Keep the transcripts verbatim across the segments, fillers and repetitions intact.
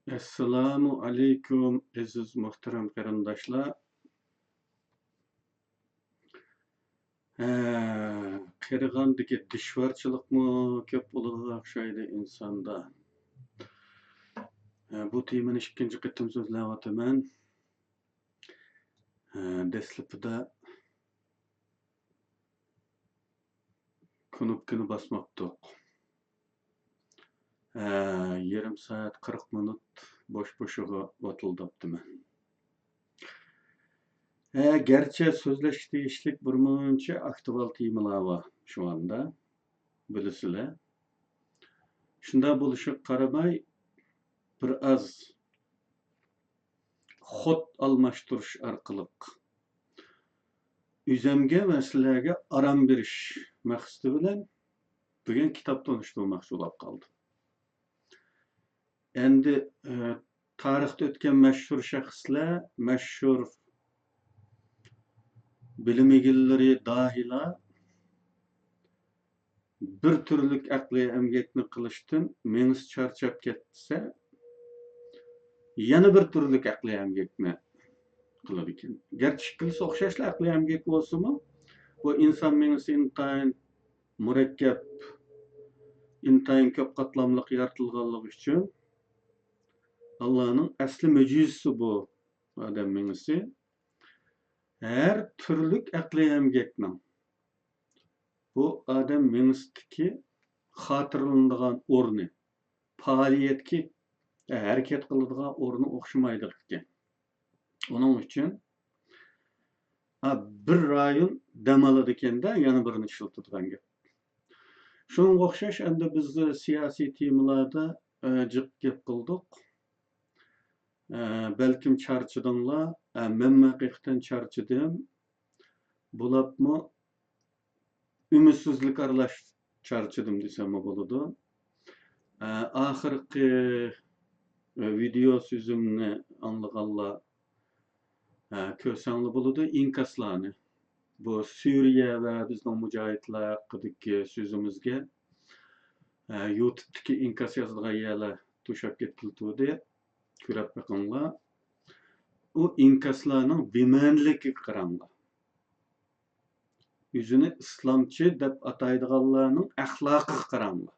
ئەسسالامۇ ئەلەيكۇم، ئەزىز مۇھتەرەم قېرىنداشلار. ھە، قېرىغاندىكى دىشۋارچىلىقمۇ كۆپ بولىدىغان ئوخشايدۇ ئىنساندا. ھە، بۇ تېمىنى ئىككىنچى قېتىم سۆزلەۋاتىمەن. ھە، دەسلىپىدە كۇنۇپكىنى باسماپتۇق. ھە، يېرىم سائەت، قىرىق مىنۇت بوش-بوشىغا ۋاتىلداپتىمەن. ھە، گەرچە سۆزلەشكە تېگىشلىك بىر مۇنچە ئاكتۇئال تېمىلار بار شۇ ئاندا، بىلىسىلەر. شۇنداق بولۇشىغا قارىماي، بىر ئاز خۇد ئالماشتۇرۇش ئارقىلىق ئۆزەمگە ۋە سىلەرگە ئارام بېرىش مەقسىتى بىلەن بۈگۈن كىتاب تونۇشتۇرماقچى بولۇپ قالدىم. ئەمدى، ئە، تارىختا ئۆتكەن مەشھۇر شەخسلەر، مەشھۇر بىلىم ئىگىلىرى، داھىيلار بىر تۈرلۈك ئەقلىي ئەمگەكنى قىلىشتىن مېڭىسى چارچاپ كەتسە، يەنە بىر تۈرلۈك ئەقلىي ئەمگەكنى قىلىدىكەن. گەرچە ئىككىلىسى ئوخشاشلا ئەقلىي ئەمگەك بولسىمۇ، بۇ ئىنسان مېڭىسى ئىنتايىن مۇرەككەپ، ئىنتايىن كۆپ قاتلاملىق يارىتىلغانلىقى ئۈچۈن ئاللانىڭ ئەسلى مۆجىزىسى بۇ ئادەم مېڭىسى. ھەر تۈرلۈك ئەقلىي ئەمگەكنىڭ بۇ ئادەم مېڭىسىدىكى خاتىرىلىنىدىغان ئورنى، پائالىيەتكە ھەرىكەت قىلىدىغان ئورنى ئوخشىمايدىغان ئىكەن. ئۇنىڭ ئۈچۈن، ھە، بىر رايون دەم ئالىدىكەندە، يەنە بىرىنى ئىشلىتىدىغان گەپ. شۇنىڭغا ئوخشاش، ئەمدى بىز سىياسىي تېمىلاردا، ئە، جىق گەپ قىلدۇق. ئە، بەلكىم چارچىدىڭلار. ئە، مەنمۇ ھەقىقەتەن چارچىدىم. بولۇپمۇ ئۈمىدسىزلىك ئارىلاش چارچىدىم دېسەممۇ بولىدۇ. ئە، ئاخىرقى، ئە، ۋىدېئو سۆزۈمنى ئاڭلىغانلار، ئە، كۆرسەڭلار بولىدۇ ئىنكاسلارنى. بۇ سۈرىيە ۋە بىزنىڭ مۇجاھىدلار ھەققىدىكى سۆزىمىزگە، ئە، يۇتۇبتىكى ئىنكاس يازىدىغان يەرلەر توشاپ كەتكىلى تۇردى. كۆرۈپ بېقىڭلار. ئۇ ئىنكاسلارنىڭ بىمەنىلىكىگە قاراڭلار. ئۆزىنى ئىسلامچى دەپ ئاتايدىغانلارنىڭ ئەخلاقىغا قاراڭلار.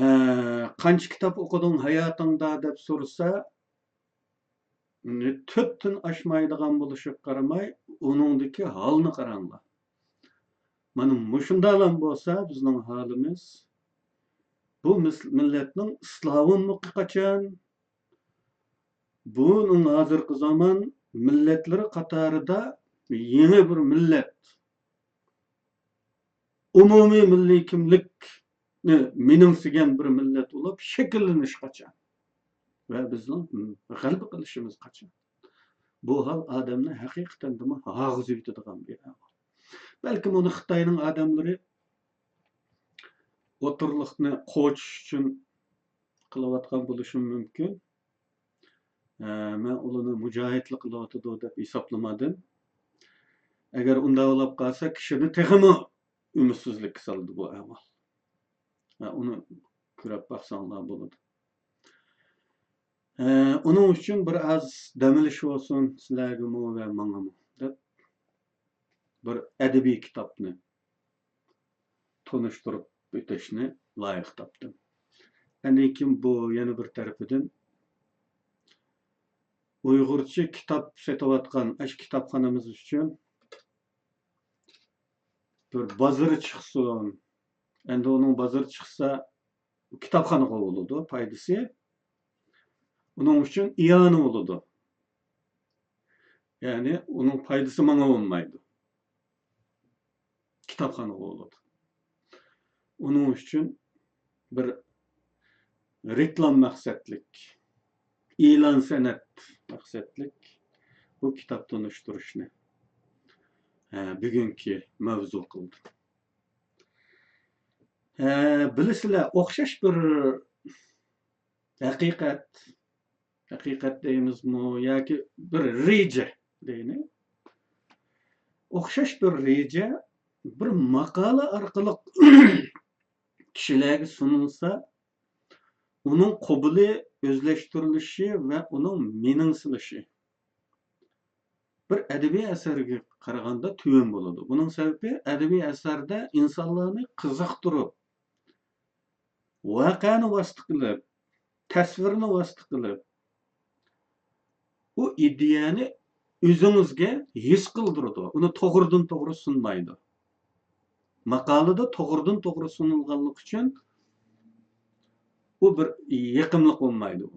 ھە، قانچە كىتاب ئوقۇدۇڭ ھاياتىڭدا دەپ سورىسا، تۆتتىن ئاشمايدىغان بولۇشىغا قارىماي، ئۇنىڭدىكى ھالنى قاراڭلار. مانا مۇشۇنداقلام بولسا بىزنىڭ ھالىمىز، بۇ مىس-، مىللەتنىڭ ئىسلاھلانمىقى قاچان؟ بۇنىڭ ھازىرقى زامان مىللەتلىرى قاتارىدا يېڭى بىر مىللەت، ئومۇمىي مىللىي كىملىكنى مېنىڭسىگەن بىر مىللەت بولۇپ شەكىللىنىش قاچان؟ ۋە بىزنىڭ غەلىبە قىلىشىمىز قاچان؟ بۇ ھال ئادەمنى ھەقىقەتەن دېمە ھاغزىۋېتىدىغان بىر ئەھۋال. بەلكىم ئۇنى خىتاينىڭ ئادەملىرى ئوتتۇرىلىقنى قوچۇش ئۈچۈن قىلىۋاتقان بولۇشىمۇ مۇمكىن. ئە، مەن ئۇلارنى مۇجاھىدلا قىلىۋاتىدۇ دەپ ھېسابلىمىدىم. ئەگەر ئۇنداق بولۇپ قالسا، كىشىنى تېخىمۇ ئۈمىدسىزلىككە سالىدۇ بۇ ئەھۋال. ئە، ئۇنى كۆرۈپ باقساڭلار بولىدۇ. ئە، ئۇنىڭ ئۈچۈن بىر ئاز دەم ئېلىش بولسۇن سىلەرگىمۇ ۋە ماڭىمۇ دەپ، بىر ئەدەبىي كىتابنى تونۇشتۇرۇپ ئۆتۈشنى لايىق تاپتىم. ئاندىن كېيىن بۇ يەنە بىر تەرىپىدىن ئۇيغۇرچە كىتاب سېتىۋاتقان ئاشۇ كىتابخانىمىز ئۈچۈن بىر بازىرى چىقسۇن. ئەمدى ئۇنىڭ بازىرى چىقسا، كىتابخانىغا بولىدۇ پايدىسى. ئۇنىڭ ئۈچۈن ئىئانە بولىدۇ. يەنى ئۇنىڭ پايدىسى ماڭا بولمايدۇ. كىتابخانىغا بولىدۇ. ئۇنىڭ ئۈچۈن بىر رېكلام مەقسەتلىك، ئېلان سەنئەت مەقسەتلىك بۇ كىتاب تونۇشتۇرۇشنى، ھە، بۈگۈنكى مەۋزۇ قىلدىم. ھە، بىلىسىلەر، ئوخشاش بىر ھەقىقەت، ھەقىقەت دەيمىزمۇ ياكى بىر رېجە دەيلى. ئوخشاش بىر رېجە بىر ماقالە ئارقىلىق كىشىلەرگە سۇنۇلسا، ئۇنىڭ قوبۇلى، ئۆزلەشتۈرۈلۈشى ۋە ئۇنىڭ مېنىڭ سېلىشى بىر ئەدەبىي ئەسەرگە قارىغاندا تۆۋەن بولىدۇ. بۇنىڭ سەۋەبى، ئەدەبىي ئەسەردە ئىنسانلارنى قىزىقتۇرۇپ، ۋەقەنى ۋاسىتە قىلىپ، تەسۋىرنى ۋاسىتە قىلىپ، ئۇ ئىدىيەنى ئۆزىڭىزگە ھېس قىلدۇرىدۇ. ئۇنى توغرىدىن توغرا سۇنمايدۇ. ماقالىدە توغرىدىن توغرا سۇنۇلغانلىقى ئۈچۈن ئۇ بىر يېقىملىق بولمايدۇ.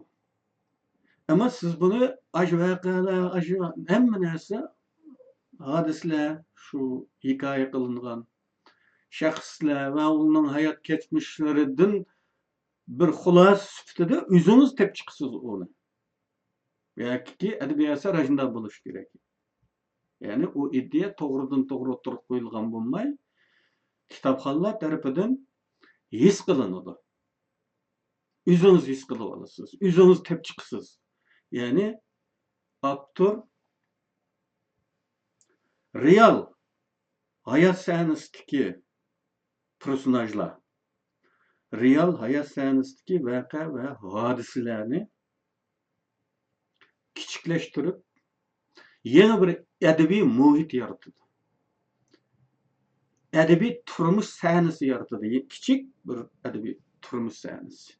ئەمما سىز بۇنى ئاشۇ ۋەقەلەر، ئاشۇ ھەممە نەرسە، ھادىسىلەر، شۇ ھېكايە قىلىنغان شەخسلەر ۋە ئۇنىڭ ھايات كەچمىشلىرىدىن بىر خۇلاسە سۈپىتىدە ئۆزىڭىز تېپىپ چىقىسىز ئۇنى. ياكى ئەدەبىي ئەسەر ئاشۇنداق بولۇشى كېرەك. يەنى ئۇ ئىدىيە توغرىدىن توغرا ئوتتۇرىغا قويۇلغان بولماي، كىتابخانلار تەرىپىدىن ھېس قىلىنىدۇ. ئۆزىڭىز ھېس قىلىۋالىسىز، ئۆزىڭىز تېپىپ چىقىسىز. يەنى ئاپتور رېئال ھايات سەھنىسىدىكى پېرسوناژلار، رېئال ھايات سەھنىسىدىكى ۋەقە ۋە ھادىسىلەرنى كىچىكلەشتۈرۈپ، يېڭى بىر ئەدەبىي مۇھىت يارىتىدۇ. ئەدەبىي تۇرمۇش سەھنىسى يارىتىدۇ، كىچىك بىر ئەدەبىي تۇرمۇش سەھنىسى.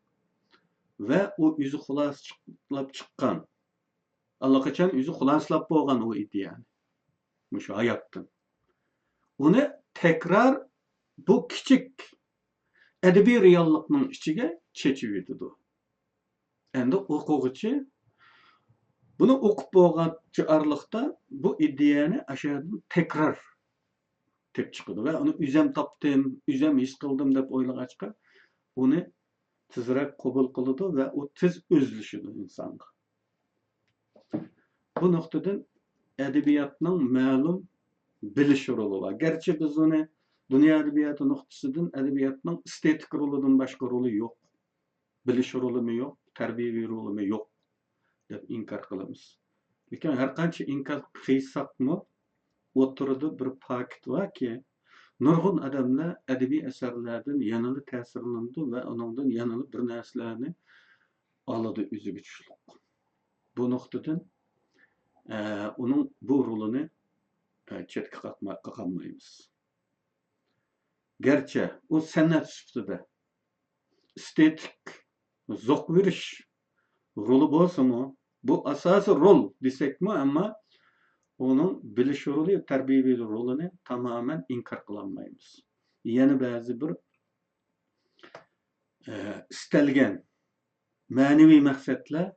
ۋە ئۇ ئۆزى خۇلاسىلاپ چىققان، ئاللىقاچان ئۆزى خۇلاسىلاپ بولغان ئۇ ئىدىيەنى، مۇشۇ ھاياتتىن. ئۇنى تەكرار بۇ كىچىك ئەدەبىي رېئاللىقنىڭ ئىچىگە چېچىۋېتىدۇ. ئەمدى ئوقۇغۇچى بۇنى ئوقۇپ بولغانچە ئارىلىقتا بۇ ئىدىيەنى ئاشۇ يەردىن تەكرار تېپىپ چىقىدۇ ۋە ئۇنى ئۆزەم تاپتىم، ئۆزەم ھېس قىلدىم دەپ ئويلىغاچقا، ئۇنى تېزرەك قوبۇل قىلىدۇ ۋە ئۇ تېز ئۆزلىشىدۇ ئىنسانغا. بۇ نۇقتىدىن ئەدەبىياتنىڭ مەلۇم بىلىش رولى بار. گەرچە بىز ئۇنى دۇنيا ئەدەبىياتى نۇقتىسىدىن ئەدەبىياتنىڭ ئېستېتىك رولىدىن باشقا رولى يوق، بىلىش رولىمۇ يوق، تەربىيەۋى رولىمۇ يوق دەپ ئىنكار قىلىمىز. لېكىن ھەرقانچە ئىنكار قىلساقمۇ، ئوتتۇرىدا بىر پاكىت باركى، نۇرغۇن ئادەملەر ئەدەبىي ئەسەرلەردىن يەنىلا تەسىرلىنىدۇ ۋە ئۇنىڭدىن يەنىلا بىر نەرسىلەرنى ئالىدۇ ئۆزىگە چۈشلۈك. بۇ نۇقتىدىن، ئە، ئۇنىڭ بۇ رولىنى، ئە، چەتكە قاقما-، قاقالمايمىز. گەرچە ئۇ سەنئەت سۈپىتىدە ئېستېتىك زوق بېرىش رولى بولسىمۇ، بۇ ئاساسىي رول دېسەكمۇ، ئەمما ئۇنىڭ بىلىش رولى، تەربىيەۋى رولىنى تامامەن ئىنكار قىلالمايمىز. يەنە بەزى بىر، ئە، ئىستەلگەن مەنىۋى مەقسەتلەر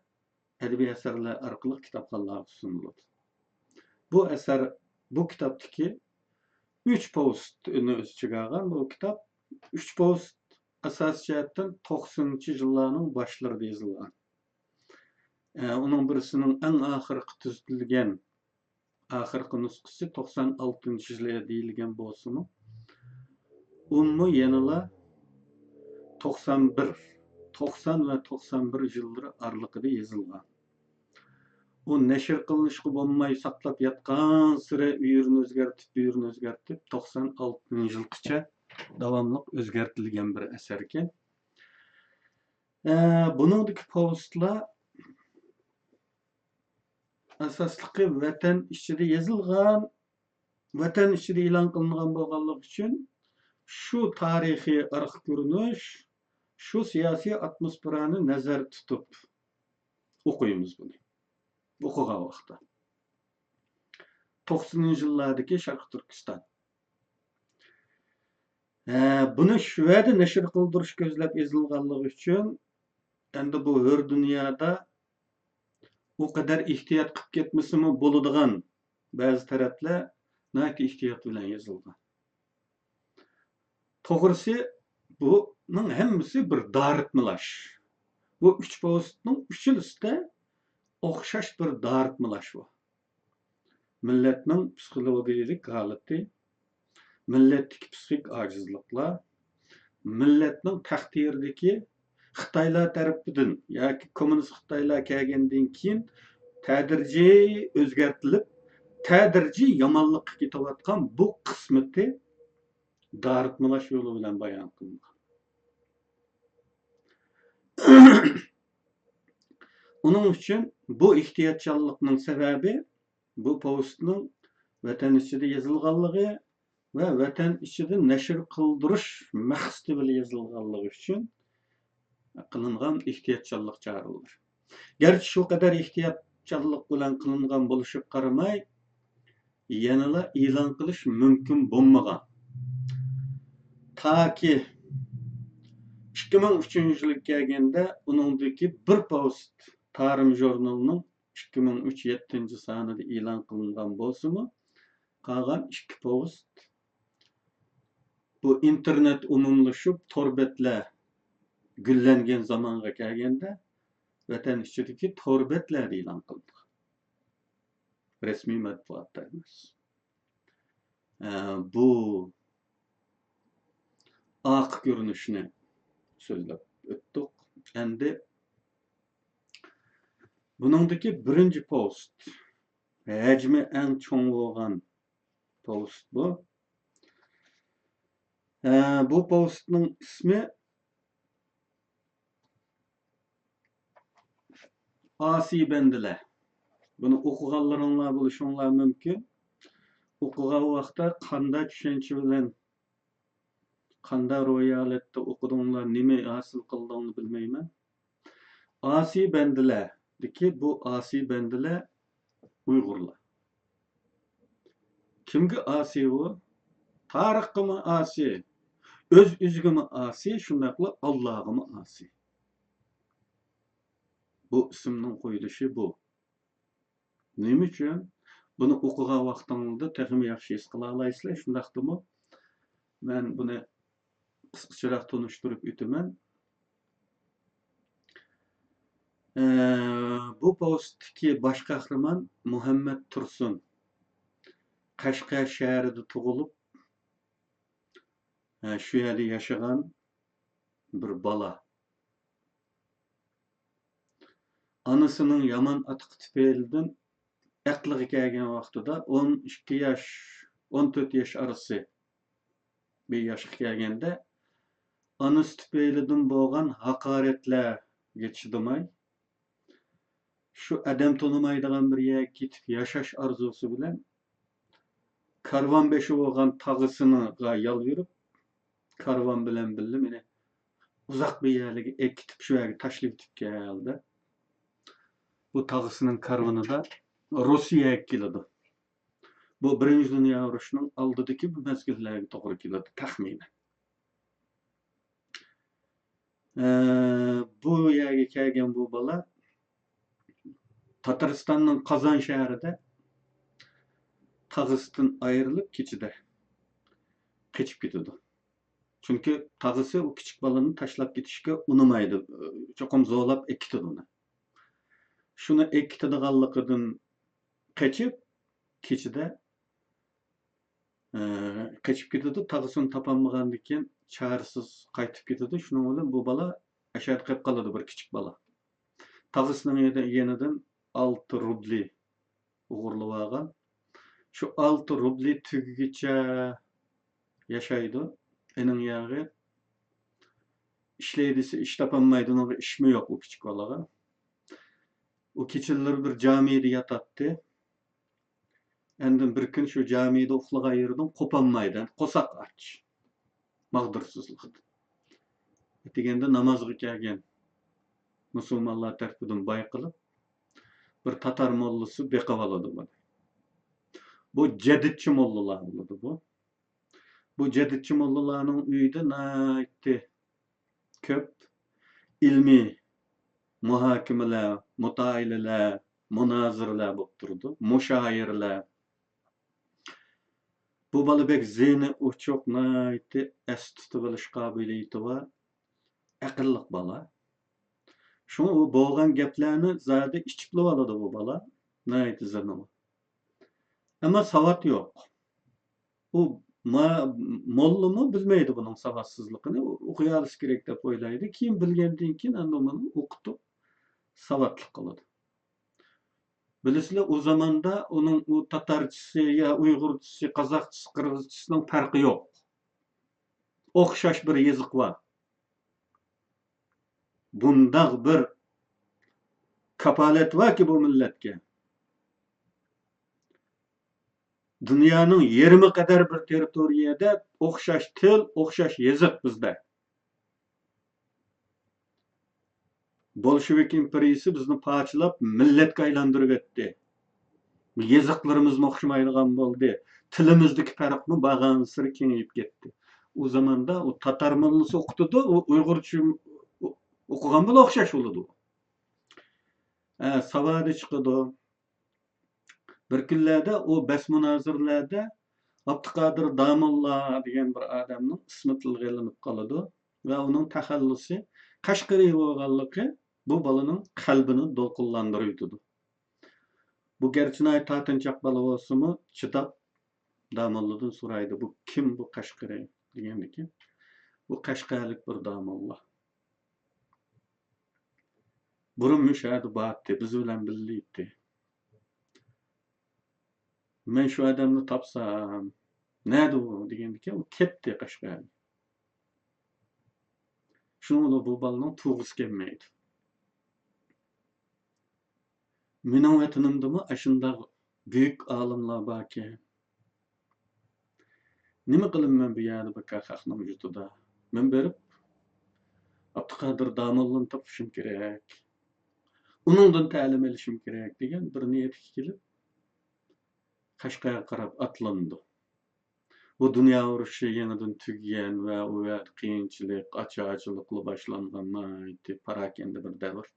ئەدەبىي ئەسەرلەر ئارقىلىق كىتابخانلارغا سۇنۇلىدۇ. بۇ ئەسەر، بۇ كىتابتىكى ئۈچ پوۋېستنى ئۆز ئىچىگە ئالغان. بۇ كىتاب ئۈچ پوۋېست ئاساسىي جەھەتتىن توقسىنىنچى يىللارنىڭ باشلىرىدا يېزىلغان. ئە، ئۇنىڭ بىرسىنىڭ ئەڭ ئاخىرقى تۈزىتىلگەن، ئاخىرقى نۇسخىسى توقسان ئالتىنچى يىلى دېيىلگەن بولسىمۇ، ئۇمۇ يەنىلا توقسان بىر، توقسان ۋە توقسان بىر يىللىرى ئارىلىقىدا يېزىلغان. ئۇ نەشر قىلىنىشقا بولماي ساقلاپ ياتقانسېرى ئۇ يېرىنى ئۆزگەرتىپ، بۇ يېرىنى ئۆزگەرتىپ، توقسان ئالتىنچى يىلغىچە داۋاملىق ئۆزگەرتىلگەن بىر ئەسەركەن. ئە، بۇنىڭدىكى پوۋېستلار ئاساسلىقى ۋەتەن ئىچىدە يېزىلغان، ۋەتەن ئىچىدە ئېلان قىلىنغان بولغانلىقى ئۈچۈن، شۇ تارىخىي ئارقا كۆرۈنۈش، شۇ سىياسىي ئاتموسفېرانى نەزەردە تۇتۇپ ئوقۇيمىز بۇنى. ئوقۇغان ۋاقىتتا. توقسىنىنچى يىللاردىكى شەرقىي تۈركىستان. ھە، بۇنى شۇ يەردە نەشر قىلدۇرۇش كۆزلەپ يېزىلغانلىقى ئۈچۈن، ئەمدى بۇ ھۆر دۇنيادا ئۇ قەدەر ئېھتىيات قىلىپ كەتمىسىمۇ بولىدىغان بەزى تەرەپلەر ناھايىتى ئېھتىيات بىلەن يېزىلغان. توغرىسى، بۇنىڭ ھەممىسى بىر دارىتمىلاش. بۇ ئۈچ پوۋېستنىڭ ئۈچىلىسىدە ئوخشاش بىر دارىتمىلاش بار. مىللەتنىڭ پسىخولوگىيەلىك ھالىتى، مىللەتتىكى پسىخىك ئاجىزلىقلار، مىللەتنىڭ تەقدىرىدىكى خىتايلار تەرىپىدىن ياكى كوممۇنىست خىتايلار كەلگەندىن كېيىن تەدرىجىي ئۆزگەرتىلىپ، تەدرىجىي يامانلىققا كېتىۋاتقان بۇ قىسمىتى دارىتمىلاش يولى بىلەن بايان قىلىنغان. ئۇنىڭ ئۈچۈن بۇ ئېھتىياتچانلىقنىڭ سەۋەبى، بۇ پوۋېستنىڭ ۋەتەن ئىچىدە يېزىلغانلىقى ۋە ۋەتەن ئىچىدە نەشر قىلدۇرۇش مەقسىتى بىلەن يېزىلغانلىقى ئۈچۈن قىلىنغان ئېھتىياتچانلىق چارىلىرى. گەرچە شۇ قەدەر ئېھتىياتچانلىق بىلەن قىلىنغان بولۇشىغا قارىماي، يەنىلا ئېلان قىلىش مۇمكىن بولمىغان. تاكى ئىككى مىڭ ئۈچىنچى يىلغا كەلگەندە، ئۇنىڭدىكى بىر پوۋېست تارىم ژۇرنىلىنىڭ ئىككى مىڭ ئۈچ يەتتىنچى سانىدا ئېلان قىلىنغان بولسىمۇ، قالغان ئىككى پوۋېست بۇ ئىنتېرنېت ئومۇملىشىپ، تور بەتلەر گۈللەنگەن زامانغا كەلگەندە، ۋەتەن ئىچىدىكى تور بەتلەردە ئېلان قىلىنغان. رەسمىي مەتبۇئاتتا ئەمەس. ئە، بۇ ئارقا كۆرۈنۈشنى سۆزلەپ ئۆتتۇق. ئەمدى بۇنىڭدىكى بىرىنچى پوۋېست، ھەجمى ئەڭ چوڭ بولغان پوۋېست بۇ. ئە، بۇ پوۋېستنىڭ ئىسمى ئاسىي بەندىلەر. بۇنى ئوقۇغانلىرىڭلار بولۇشۇڭلار مۇمكىن. ئوقۇغان ۋاقىتتا قانداق چۈشەنچە بىلەن، قانداق روھىي ھالەتتە ئوقۇدۇڭلار، نېمە ھاسىل قىلدىڭلار بىلمەيمەن. ئاسىي بەندىلەردىكى بۇ ئاسىي بەندىلەر ئۇيغۇرلار. كىمگە ئاسىي ئۇ؟ تارىخقىمۇ ئاسىي، ئۆز-ئۆزىگىمۇ ئاسىي، شۇنداقلا ئاللاغىمۇ ئاسىي. بۇ ئىسىمنىڭ قويۇلۇشى بۇ. نېمە ئۈچۈن؟ بۇنى ئوقۇغان ۋاقتىڭلاردا تېخىمۇ ياخشى ھېس قىلالايسىلەر. شۇنداقتىمۇ مەن بۇنى قىسقىچىراق تونۇشتۇرۇپ ئۆتىمەن. ئە، بۇ پوۋېستتىكى باش قەھرىمان مۇھەممەت تۇرسۇن. قەشقەر شەھىرىدە تۇغۇلۇپ، ئە، شۇ يەردە ياشىغان بىر بالا. ئانىسىنىڭ يامان ئاتىقى تۈپەيلىدىن ئەقلىگە كەلگەن ۋاقتىدا، ئون ئىككى ياش، ئون تۆت ياش ئارىسى بىر ياشقا كەلگەندە، ئانىسى تۈپەيلىدىن بولغان ھاقارەتلەرگە چىدىماي، شۇ ئادەم تونۇمايدىغان بىر يەرگە كېتىپ ياشاش ئارزۇسى بىلەن كارۋان بېشى بولغان تاغىسىغا يالۋۇرۇپ، كارۋان بىلەن بىللە مېنى ئۇزاق بىر يەرلەرگە ئەكېتىپ، شۇ يەرگە تاشلىۋېتىپ كەل دەپ، بۇ تاغىسىنىڭ كارۋىنىدا روسىيەگە كېلىدۇ. بۇ بىرىنچى دۇنيا ئۇرۇشىنىڭ ئالدىدىكى بىر مەزگىللەرگە توغرا كېلىدۇ تەخمىنەن. ئە، بۇ يەرگە كەلگەن بۇ بالا تاتارىستاننىڭ قازان شەھىرىدە تاغىسىدىن ئايرىلىپ، كېچىدە قېچىپ كېتىدۇ. چۈنكى تاغىسى ئۇ كىچىك بالىنى تاشلاپ كېتىشكە ئۇنىمايدۇ، چوقۇم زورلاپ ئەكېتىدۇ ئۇنى. شۇنى ئەكېتىدىغانلىقىدىن قېچىپ، كېچىدە، ئە، قېچىپ كېتىدۇ. تاغىسىنى تاپالمىغاندىن كېيىن، چارىسىز قايتىپ كېتىدۇ. شۇنىڭ بىلەن بۇ بالا ئەشەدە قېلىپ قالىدۇ، بىر كىچىك بالا. تاغىسىنىڭ يېنى-، يېنىدىن ئالتە روبلى ئوغرىلىۋالغان. شۇ ئالتە روبلى تۈگىگىچە ياشايدۇ. ئېنىڭ ياغى ئىشلەي دېسە، ئىش تاپالمايدۇ، ئۇنىڭغا ئىشمۇ يوق ئۇ كىچىك بالىغا. ئۇ كېچىلىرى بىر جامىدا ياتاتتى. ئاندىن بىر كۈن شۇ جامىدا ئۇخلىغان يېرىدىن قوپالمايدۇ، قورساق ئاچ. ماغدۇرسىزلىقتىن. ئەتىگەندە نامازغا كەلگەن مۇسۇلمانلار تەرىپىدىن بايقىلىپ، بىر تاتار موللىسى بېقىۋالىدۇ بۇنى. بۇ جەدىدچى موللىلار بولىدۇ بۇ. بۇ جەدىدچى موللىلارنىڭ ئۆيىدە ناھايىتى كۆپ ئىلمىي مۇھاكىمىلەر، مۇتائىلىلەر، مۇنازىرىلەر بولۇپ تۇرىدۇ، مۇشائىرىلەر. بۇ بالا بەك زېھنى ئوچۇق، ناھايىتى ئەستە تۇتۇۋېلىش قابىلىيىتى بار، ئەقىللىق بالا. شۇڭا ئۇ بولغان گەپلەرنى زادى ئىچىپلىۋالىدۇ بۇ بالا، ناھايىتى زېھنى بار. ئەمما ساۋات يوق. ئۇ ما-، موللىمۇ بىلمەيدۇ بۇنىڭ ساۋاتسىزلىقىنى، ئۇ ئوقۇيالىسا كېرەك دەپ ئويلايدۇ. كېيىن بىلگەندىن كېيىن ئەمدى ئۇنى ئوقۇتۇپ ساۋاتلىق قىلىدۇ. بىلىسىلەر، ئۇ زاماندا ئۇنىڭ ئۇ تاتارچىسى يا ئۇيغۇرچىسى، قازاقچىسى، قىرغىزچىسىنىڭ پەرقى يوق. ئوخشاش بىر يېزىق بار. بۇنداق بىر كاپالەت باركى بۇ مىللەتكە. دۇنيانىڭ يېرىمى قەدەر بىر تېررىتورىيەدە ئوخشاش تىل، ئوخشاش يېزىق بىزدە. بولشېۋىك ئىمپېرىيىسى بىزنى پارچىلاپ، مىللەتكە ئايلاندۇرۇۋەتتى. يېزىقلىرىمىزمۇ ئوخشىمايدىغان بولدى. تىلىمىزدىكى پەرقمۇ بارغانسېرى كېڭىيىپ كەتتى. ئۇ زاماندا ئۇ تاتار موللىسى ئوقۇتىدۇ، ئۇ ئۇيغۇرچە ئو-، ئوقۇغان بولا ئوخشاش بولىدۇ. ئە، ساۋادى چىقىدۇ. بىر كۈنلەردە ئۇ بەس مۇنازىرىلەردە ئابدۇقادىر داموللا دېگەن بىر ئادەمنىڭ ئىسمى تىلغا ئېلىنىپ قالىدۇ ۋە ئۇنىڭ تەخەللۇسى قەشقىرى بولغانلىقى بۇ بالىنىڭ قەلبىنى دولقۇنلاندۇرۇۋېتىدۇ. بۇ گەرچە ناھايىتى تارتىنچاق بالا بولسىمۇ، چىداپ داموللىدىن سورايدۇ، «بۇ كىم، بۇ قەشقىرى؟» دېگەندىكىن، «بۇ قەشقەرلىك بىر داموللا. بۇرۇن مۇشۇ يەردە بارتتى، بىز بىلەن بىللە ئىدى. مەن شۇ ئادەمنى تاپسام، نەدە ئۇ؟» دېگەندىكىن، «ئۇ كەتتى قەشقەرگە.» شۇنىڭ بىلەن بۇ بالىنىڭ تۇغۇسى كەلمەيدۇ. مېنىڭ ۋەتىنىمدىمۇ ئاشۇنداق بۈيۈك ئالىملار باركەن. نېمە قىلىمەن بۇ يەردە بىكار خەقنىڭ يۇرتىدا؟ مەن بېرىپ ئابدۇقادىر داموللىنى تاپىشىم كېرەك. ئۇنىڭدىن تەلىم ئېلىشىم كېرەك دېگەن بىر نىيەتكە كېلىپ، قەشقەرگە قاراپ ئاتلىنىدۇ. بۇ دۇنيا ئۇرۇشى يېڭىدىن تۈگىگەن ۋە ئۇ يەردە قىيىنچىلىق، ئاچارچىلىقلا باشلانغان ناھايىتى پاراكەندە بىر دەۋر.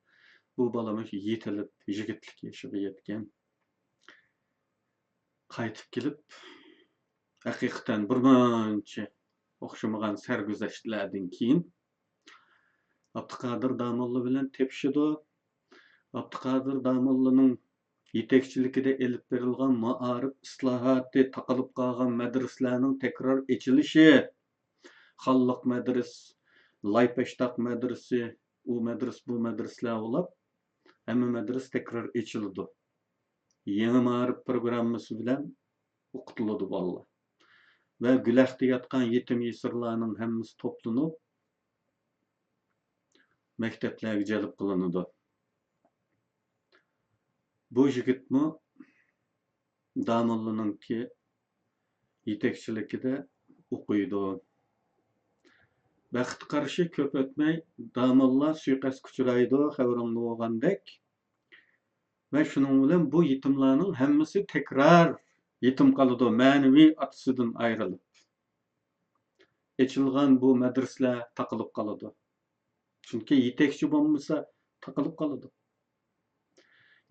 بۇ بالا مۇشۇ يېتىلىپ، يىگىتلىك يېشىغا يەتكەن. قايتىپ كېلىپ، ھەقىقەتەن بىر مۇنچە ئوخشىمىغان سەرگۈزەشتلەردىن كېيىن، ئابدۇقادىر داموللا بىلەن تېپىشىدۇ. ئابدۇقادىر داموللىنىڭ يېتەكچىلىكىدە ئېلىپ بېرىلغان مائارىپ ئىسلاھاتى، تاقىلىپ قالغان مەدرىسىلەرنىڭ تەكرار ئېچىلىشى، خانلىق مەدرىسە، لايپەشتاق مەدرىسى، ئۇ مەدرىسە، بۇ مەدرىسىلەر بولۇپ، ھەممە مەدرىسە تەكرار ئېچىلىدۇ. يېڭى مائارىپ پروگراممىسى بىلەن ئوقۇتۇلىدۇ بالىلار. ۋە گۈلەختە ياتقان يېتىم يېسىرلارنىڭ ھەممىسى توپلىنىپ، مەكتەپلەرگە جەلپ قىلىنىدۇ. بۇ يىگىتمۇ داموللىنىڭكى يېتەكچىلىكىدە ئوقۇيدۇ. بەختكە قارشى، كۆپ ئۆتمەي داموللا سۇيىقەستكە ئۇچرايدۇ، خەۋىرىڭدە بولغاندەك. ۋە شۇنىڭ بىلەن بۇ يېتىملارنىڭ ھەممىسى تەكرار يېتىم قالىدۇ، مەنىۋى ئاتىسىدىن ئايرىلىپ. ئېچىلغان بۇ مەدرىسىلەر تاقىلىپ قالىدۇ. چۈنكى يېتەكچى بولمىسا، تاقىلىپ قالىدۇ.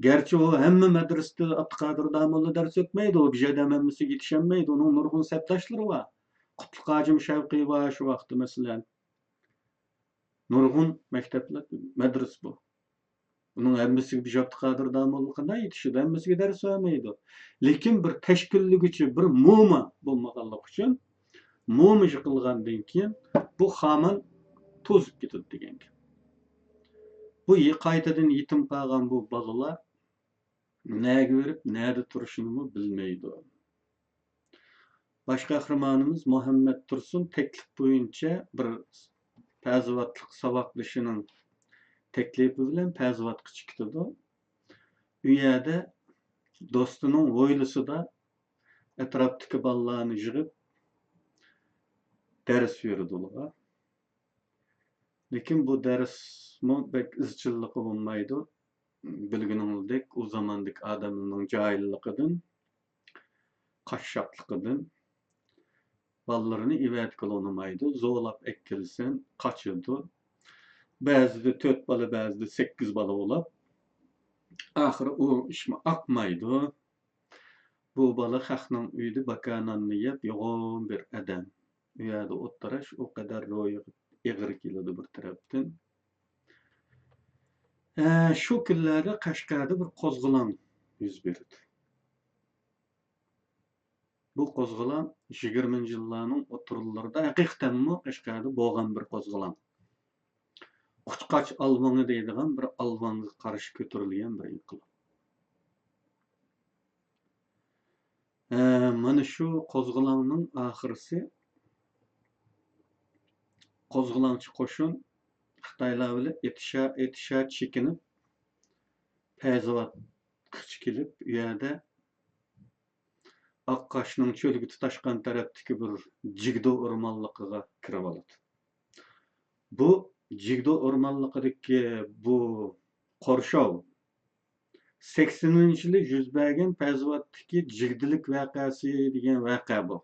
گەرچە ئۇ ھەممە مەدرىسىدە ئابدۇقادىر داموللا دەرس ئۆتمەيدۇ، ئۇ بىر ئادەم ھەممىسىگە يېتىشەلمەيدۇ، ئۇنىڭ نۇرغۇن سەپداشلىرى بار. قۇتلۇق ھاجىم شەۋقىي بار شۇ ۋاقىتتا، مەسىلەن. نۇرغۇن مەكتەپلەر، مەدرىسە بۇ. ئۇنىڭ ھەممىسىگە بىر ئابدۇقادىر داموللا قانداق يېتىشىدۇ؟ ھەممىسىگە دەرس بەرمەيدۇ. لېكىن بىر تەشكىللىگۈچى، بىر موما بولمىغانلىقى ئۈچۈن، موما يىقىلغاندىن كېيىن بۇ خامان توزۇپ كېتىدۇ دېگەن گەپ. بۇ يې-، قايتىدىن يېتىم قالغان بۇ بالىلار نەگە بېرىپ، نەدە تۇرۇشىنىمۇ بىلمەيدۇ. باش قەھرىمانىمىز مۇھەممەت تۇرسۇن تەكلىپ بويىچە بىر پەزىۋاتلىق ساۋاقدىشىنىڭ تەكلىپى بىلەن پەزىۋاتقا چىقىدۇ. ئۇ يەردە دوستىنىڭ ھويلىسىدا ئەتراپتىكى بالىلارنى يىغىپ دەرس بېرىدۇ ئۇلارغا. لېكىن بۇ دەرسمۇ بەك ئىزچىللىقى بولمايدۇ. بىلگىنىڭىزدەك، ئۇ زاماندىكى ئادەملەرنىڭ جاھىللىقىدىن، قاششاقلىقىدىن بالىلىرىنى ئەۋەتكىلى ئۇنىمايدۇ. زورلاپ ئەكەلسەڭ قاچىدۇ. بەزىدە تۆت بالا، بەزىدە سەككىز بالا بولاپ، ئاخىرى ئۇ ئىشمۇ ئاقمايدۇ. بۇ بالا خەقنىڭ ئۆيىدە باكا ناننى يەپ، يوغان بىر ئادەم. ئۇ يەردە ئولتۇرۇش ئۇ قەدەر روھىغا ئېغىر كېلىدۇ بىر تەرەپتىن. ھە، شۇ كۈنلەردە قەشقەردە بىر قوزغىلاڭ يۈز بېرىدۇ. بۇ قوزغىلاڭ يىگىرمىنچى يىللارنىڭ ئوتتۇرىلىرىدا ھەقىقەتەنمۇ قەشقەردە بولغان بىر قوزغىلاڭ. قۇچقاچ ئالۋاڭى دەيدىغان بىر ئالۋاڭغا قارشى كۆتۈرۈلگەن بىر ئىنقىلاب. ھە، مانا شۇ قوزغىلاڭنىڭ ئاخىرىسى، قوزغىلاڭچى قوشۇن خىتايلار بىلەن ئېتىشا، ئېتىشا چېكىنىپ، پەيزاۋاتقىچە كېلىپ، ئۇ يەردە ئاققاشنىڭ چۆلگە تۇتاشقان تەرەپتىكى بىر جىگدە ئورمانلىقىغا كىرىۋالىدۇ. بۇ جىگدە ئورمانلىقىدىكى بۇ قورشاۋ سەكسىنىنچى يىلى يۈز بەرگەن پەيزاۋاتتىكى جىگدىلىك ۋەقەسى دېگەن ۋەقە بۇ.